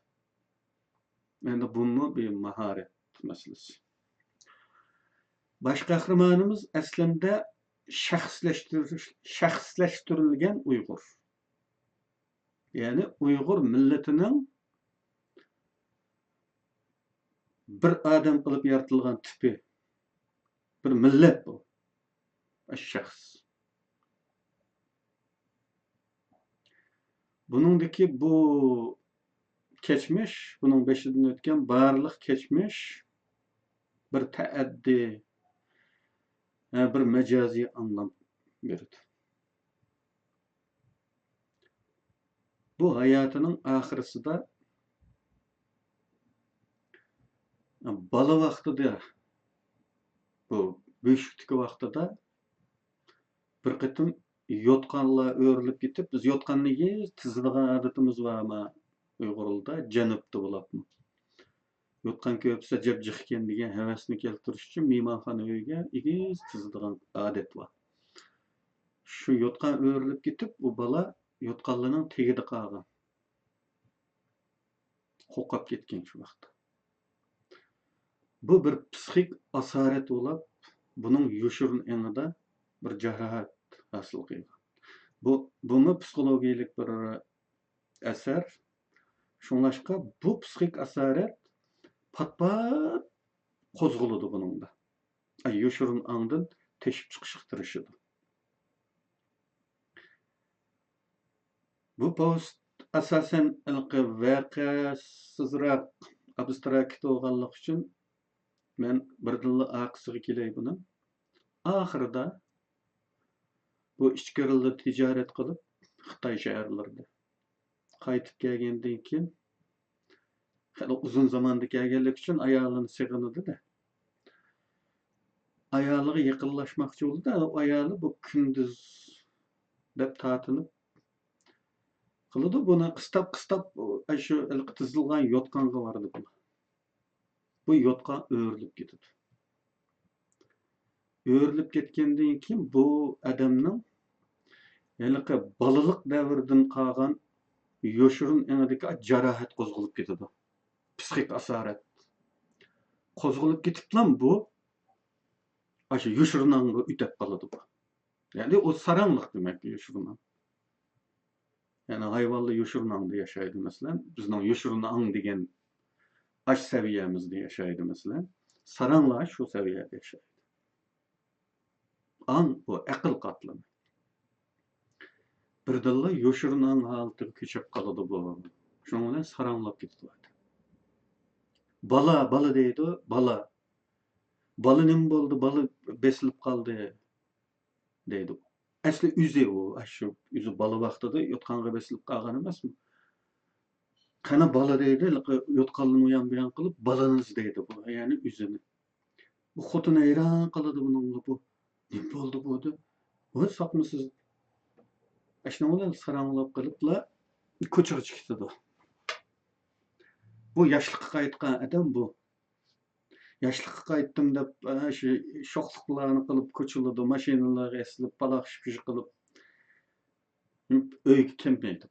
ئەمدى بۇمۇ بىر ماھارەت مەسىلىسى. باش قەھرىمانىمىز ئەسلىندە شەخسلەشتۈرۈش-، شەخسلەشتۈرۈلگەن ئۇيغۇر. يەنى ئۇيغۇر مىللىتىنىڭ بىر ئادەم قىلىپ يارىتىلغان تىپى، بىر مىللەت بۇ. شەخس. بۇنىڭدىكى بۇ كەچمىش، بۇنىڭ بېشىدىن ئۆتكەن بارلىق كەچمىش بىر تەئەددى، ھە، بىر مەجازىي ئاڭلام بېرىدۇ. بۇ ھاياتىنىڭ ئاخىرىسىدا، بالا ۋاقتىدا، بۇ بۆشۈكتىكى ۋاقتىدا بىر قېتىم يوتقانلار ئۆرۈلۈپ كېتىپ، بىز يوتقاننى ھېچ تىزىدىغان ئادىتىمىز بارمۇ ئۇيغۇرلاردا، جەنۇبتا بولۇپمۇ. يوتقان كۆرسە جىق ئىكەن دېگەن ھەۋەسنى كەلتۈرۈش ئۈچۈن مېھمانخانا ئۆيىگە ئېگىز تىزىدىغان ئادەت بار. شۇ يوتقان ئۆرۈلۈپ كېتىپ، ئۇ بالا يوتقانلارنىڭ تېگىدە قالغان. قورقۇپ كەتكەن شۇ ۋاقىتتا. بۇ بىر پسىخىك ئاسارەت بولۇپ، بۇنىڭ يوشۇرۇن ئېڭىدا بىر جاراھەت ھاسىل قىلغان. بۇ، بۇمۇ پسىخولوگىيىلىك بىر ئەسەر. شۇڭلاشقا بۇ پسىخىك ئاسارەت پات-پات قوزغىلىدۇ بۇنىڭدا. ئاي، يوشۇرۇن ئاڭدىن تېشىپ چىقىشقا تىرىشىدۇ. بۇ پوۋېست ئاساسەن ھېلىقى ۋەقەسىزراق، ئابستراكت بولغانلىقى ئۈچۈن مەن بىردىنلا ئارقىسىغا كېلەي بۇنىڭ. ئاخىرىدا بۇ ئىچكىرىلدە تىجارەت قىلىپ، خىتاي شەھەرلىرىدە قايتىپ كەلگەندىن كېيىن، خېلى ئۇزۇن زاماندا كەلگەنلىكى ئۈچۈن ئايالىنى سېغىنىدۇ-دە. ئايالىغا يېقىنلاشماقچى بولىدۇ-دە، ئايالى بۇ كۈندۈز دەپ تارتىنىپ قىلىدۇ. بۇنى قىستاپ-قىستاپ، ئاشۇ ھېلىقى تىزىلغان يوتقانغا بارىدۇ بۇ. بۇ يوتقان ئۆرۈلۈپ كېتىدۇ. ئۆرۈلۈپ كەتكەندىن كېيىن بۇ ئادەمنىڭ ھېلىقى بالىلىق دەۋرىدىن قالغان يوشۇرۇن ئېڭىدىكى جاراھەت قوزغىلىپ كېتىدۇ. پسىخىك ئاسارەت. قوزغىلىپ كېتىپلا بۇ ئاشۇ يوشۇرۇن ئاڭغا ئۆتۈپ قالىدۇ بۇ. يەنى ئۇ ساراڭلىق دېمەك، يوشۇرۇن ئاڭ. يەنى ھايۋانلار يوشۇرۇن ئاڭدا ياشايدۇ، مەسىلەن. بىزنىڭ يوشۇرۇن ئاڭ دېگەن ئاش سەۋىيەمىزدە ياشايدۇ، مەسىلەن. ساراڭلار شۇ سەۋىيەدە ياشايدۇ. ئاڭ بۇ ئەقىل قاتلىمى. بىردىنلا يوشۇرۇن ئاڭ ھالىتىگە كۆچۈپ قالىدۇ بۇ. شۇنىڭ بىلەن ساراڭلاپ كېتىدۇ. بالا، بالا دەيدۇ، بالا. بالا نېمە بولدى؟ بالا بېسىلىپ قالدى. دەيدۇ. ئەسلى ئۆزى ئۇ، ئاشۇ ئۆزى بالا ۋاقتىدا يوتقانغا بېسىلىپ قالغان ئەمەسمۇ؟ قېنى بالا دەيدۇ، ھېلىقى يوتقانلىرىنى ئۇيان بۇيان قىلىپ، بالىنى ئىزدەيدۇ بۇ، يەنى ئۆزىنى. بۇ خوتۇن ھەيران قالىدۇ بۇنىڭغا، بۇ نېمە بولدى بۇ دەپ. ۋاي ساقمۇسىز، ئاشۇنىڭ بىلەن ساراڭلاپ قېلىپلا كوچىغا چىقىۋېتىدۇ. بۇ ياشلىققا قايتقان ئادەم بۇ. ياشلىققا قايتتىم دەپ، ئە، شۇ شوخلۇقلارنى قىلىپ، كوچىلىدا ماشىنىلارغا ئېسىلىپ، پالاق شۈكۈش قىلىپ، ئۆيگە كەلمەيدۇ.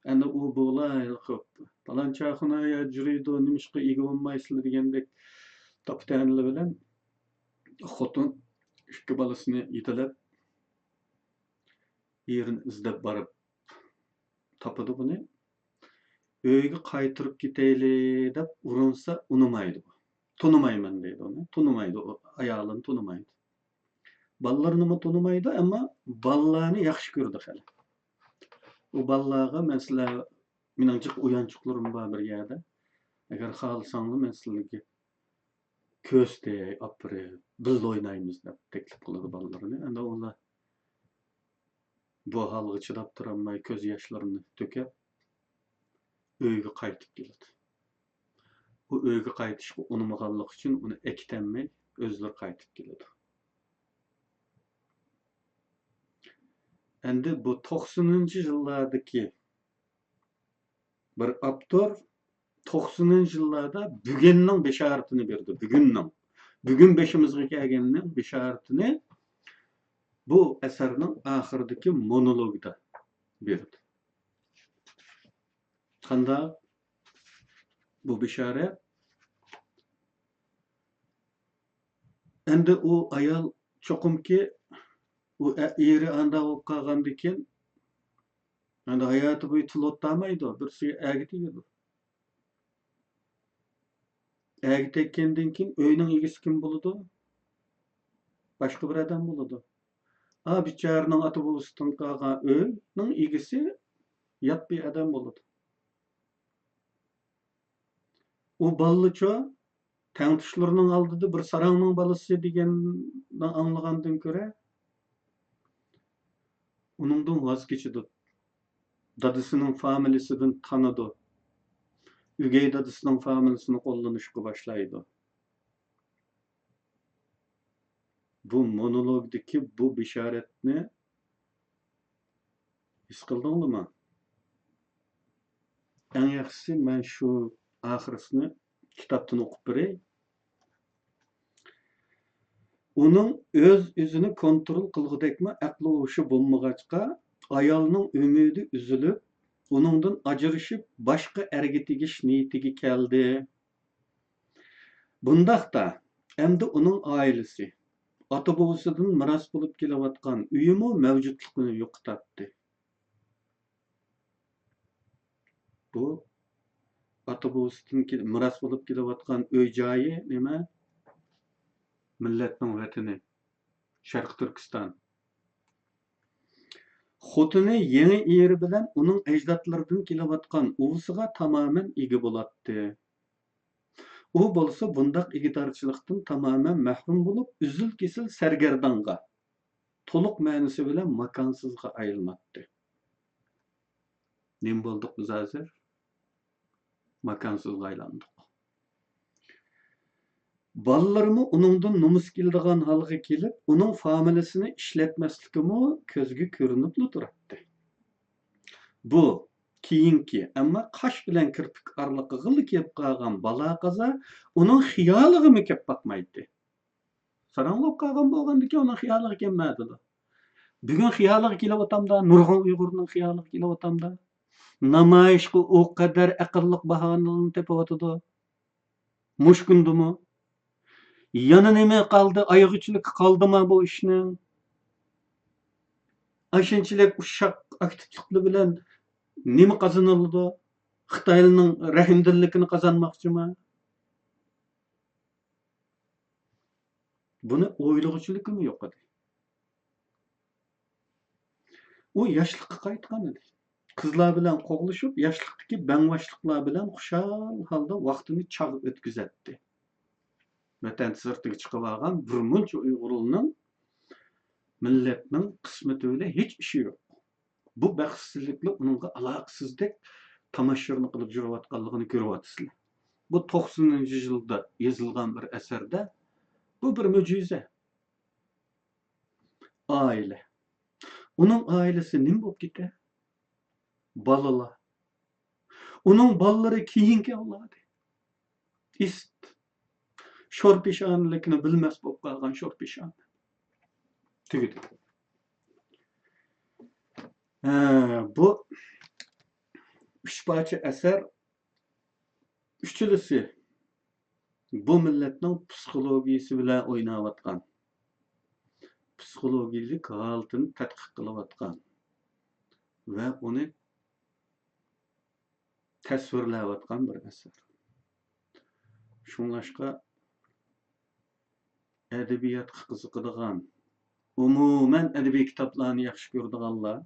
ئەنە ئۇ بۇغلاي قىلىپ، پالانچاخانا يا جۈرىدۇ، نېمىشقا ئىگە بولمايسىلەر دېگەندەك تاپا-تەنىلەر بىلەن خوتۇن ئىككى بالىسىنى يېتىلەپ، ئېرىنى ئىزدەپ بارىپ تاپىدۇ بۇنى. ئۆيگە قايتۇرۇپ كېتەيلى دەپ ئۇرۇنسا ئۇنىمايدۇ. تونۇمايمەن دەيدۇ ئۇنى. تونۇمايدۇ، ئايالىنى تونۇمايدۇ. بالىلىرىنىمۇ تونۇمايدۇ، ئەمما بالىلارنى ياخشى كۆرىدۇ خېلى. ئۇ بالىلارغا مەن سىلەر، مېنىڭ جىق ئويۇنچۇقلىرىم بار بىر يەردە. ئەگەر خالىساڭلار مەن سىلەرگە كۆرسىتەي، ئاپىرىپ، بىللە ئوينايمىز دەپ تەكلىپ قىلىدۇ بالىلىرىنى. ئەنە ئۇلار بۇ ھالغا چىداپ تۇرالماي كۆز ياشلىرىنى تۆكۈپ، ئۆيگە قايتىپ كېلىدۇ. ئۇ ئۆيگە قايتىشقا ئۇنىمىغانلىقى ئۈچۈن ئۇنى ئەكېتەلمەي ئۆزلىرى قايتىپ كېلىدۇ. ئەندى بۇ توقسىنىنچى يىللاردىكى بىر ئاپتور توقسىنىنچى يىللاردا بۈگۈننىڭ بېشارىتىنى بېرىدۇ. بۈگۈننىڭ، بۈگۈن بېشىمىزغا كەلگەننىڭ بېشارىتىنى بۇ ئەسەرنىڭ ئاخىرىدىكى مونولوگىدا بېرىدۇ. قانداق بۇ بېشارەت؟ ئەمدى ئۇ ئايال چوقۇمكى، ئۇ ئە-، ئېرى ئانداق بولۇپ قالغاندىكىن، ئەمدى ھاياتى بويى تىل ئوتتامايدۇ، بىرسىگە ئەگىپ تېگىدۇ. ئەگىپ تەگكەندىن كېيىن ئۆينىڭ ئىگىسى كىم بولىدۇ؟ باشقا بىر ئادەم بولىدۇ. ئا، بىچارىنىڭ ئاتا-بوۋىسىدىن قالغان ئۆينىڭ ئىگىسى يات بىر ئادەم بولىدۇ. ئۇ بالىلىچۇ، تەڭتۇشلىرىنىڭ ئالدىدا بىر ساراڭنىڭ بالىسى دېگەننى ئاڭلىغاندىن كۆرە، ئۇنىڭدىن ۋاز كېچىدۇ. دادىسىنىڭ فامىلىسىدىن تانىدۇ. ئۆگەي دادىسىنىڭ فامىلىسىنى قوللىنىشقا باشلايدۇ. بۇ مونولوگدىكى بۇ بېشارەتنى ھېس قىلدىڭلىما؟ ئەڭ ياخشىسى مەن شۇ ئاخىرسىنى كىتابتىن ئوقۇپ بېرەي. ئۇنىڭ ئۆز-ئۆزىنى كونترول قىلغۇدەكمۇ ئەقلى ھوشى بولمىغاچقا، ئايالنىڭ ئۈمىدى ئۈزۈلۈپ، ئۇنىڭدىن ئاجرىشىپ، باشقا ئەرگە تېگىش نىيىتىگە كەلدى. بۇنداقتا، ئەمدى ئۇنىڭ ئائىلىسى، ئاتا-بوۋىسىدىن مىراس بولۇپ كېلىۋاتقان ئۆيىمۇ مەۋجۇتلۇقىنى يوقىتاتتى. بۇ ئاتا-بوۋىسىدىن كېل-، مىراس بولۇپ كېلىۋاتقان ئۆي-جايى نېمە؟ مىللەتنىڭ ۋەتىنى، شەرقىي تۈركىستان. خوتۇنى يېڭى ئېرى بىلەن ئۇنىڭ ئەجدادلىرىدىن كېلىۋاتقان ئۇۋىسىغا تامامەن ئىگە بولاتتى. ئۇ بولسا بۇنداق ئىگىدارچىلىقتىن تامامەن مەھرۇم بولۇپ، ئۈزۈل-كېسىل سەرگەردانغا، تولۇق مەنىسى بىلەن ماكانسىزغا ئايلىناتتى. نېمە بولدۇق بىز ھازىر؟ ماكانسىزغا ئايلاندۇق. بالىلىرىمۇ ئۇنىڭدىن نومۇس كېلىدىغان ھالغا كېلىپ، ئۇنىڭ فامىلىسىنى ئىشلەتمەسلىكىمۇ كۆزگە كۆرۈنۈپلا تۇراتتى. بۇ كېيىنكى، ئەمما قاش بىلەن كىرپىك ئارىلىقىغىلا كېلىپ قالغان بالا-قازا ئۇنىڭ خىيالىغىمۇ كېلىپ باقمايتتى. ساراڭ بولۇپ قالغان بولغاندىكىن ئۇنىڭ خىيالىغا كەلمەيدۇ. بۈگۈن خىيالىغا كېلىۋاتامدا، نۇرغۇن ئۇيغۇرنىڭ خىيالىغا كېلىۋاتامدا. نامايىشقا ئۇ قەدەر ئەقىللىق باھانىلەرنى تېپىۋاتىدۇ. مۇشۇ كۈندىمۇ. يەنە نېمە قالدى؟ ئايىغىچىلىكى قالدىما بۇ ئىشنىڭ؟ ئاشۇنچىلىك ئۇششاق ئاكتىپلىقلار بىلەن نېمە قازىنىلىدۇ؟ خىتايلارنىڭ رەھىمدىللىكىنى قازانماقچىما؟ بۇنى ئويلىغۇچىلىكىمۇ يوق ئىدى. ئۇ ياشلىققا قايتقان ئىدى. قىزلار بىلەن قوغلىشىپ، ياشلىقتىكى بەڭباشلىقلار بىلەن خۇشال ھالدا ۋاقتىنى چاغ ئۆتكۈزەتتى. ۋەتەن سىرتىغا چىقىۋالغان بىر مۇنچە ئۇيغۇرلارنىڭ مىللەتنىڭ قىسمىتى بىلەن ھېچ ئىشى يوق. بۇ بەختسىزلىكلەر ئۇنىڭغا ئالاقىسىزدەك تاماشىرنى قىلىپ يۈرۈۋاتقانلىقىنى كۆرۈۋاتىسىلەر. بۇ توقسىنىنچى يىلدا يېزىلغان بىر ئەسەردە، بۇ بىر مۆجىزە. ئائىلە. ئۇنىڭ ئائىلىسى نېمە بولۇپ كېتە؟ بالىلار. ئۇنىڭ بالىلىرى كېيىنكى ئەۋلادى. ئىست. شور پېشانىلىكنى بىلمەس بولۇپ قالغان شور پېشانە. تۈگىدى. ھە، بۇ ئۈچ پارچە ئەسەر، ئۈچىلىسى بۇ مىللەتنىڭ پسىخولوگىيىسى بىلەن ئويناۋاتقان، پسىخولوگىيەلىك ھالىتىنى تەتقىق قىلىۋاتقان ۋە ئۇنى تەسۋىرلەۋاتقان بىر ئەسەر. شۇڭلاشقا ئەدەبىياتقا قىزىقىدىغان، ئومۇمەن ئەدەبىي كىتابلارنى ياخشى كۆرىدىغانلار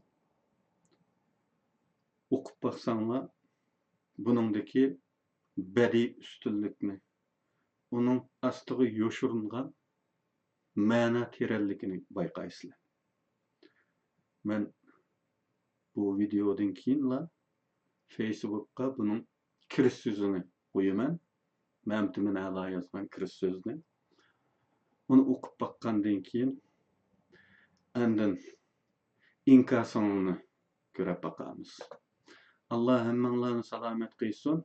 ئوقۇپ باقساڭلار، بۇنىڭدىكى بەدىئىي ئۈستۈنلۈكنى، ئۇنىڭ ئاستىغا يوشۇرۇنغان مەنە تېرەنلىكىنى بايقايسىلەر. مەن بۇ ۋىدېودىن كېيىنلا فېيسبۇكقا بۇنىڭ كىرىش سۆزىنى قويىمەن. مەمتىمىن ئەلا يازغان كىرىش سۆزىنى. ئۇنى ئوقۇپ باققاندىن كېيىن، ئاندىن ئىنكاسىڭلارنى كۆرۈپ باقارمىز. ئاللا ھەممىڭلارنى سالامەت قىلسۇن.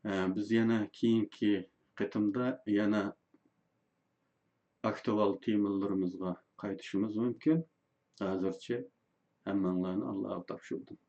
ئە، بىز يەنە كېيىنكى قېتىمدا يەنە ئاكتۇئال تېمىلىرىمىزغا قايتىشىمىز مۇمكىن. ھازىرچە ھەممىڭلارنى ئاللاغا تاپشۇردۇم.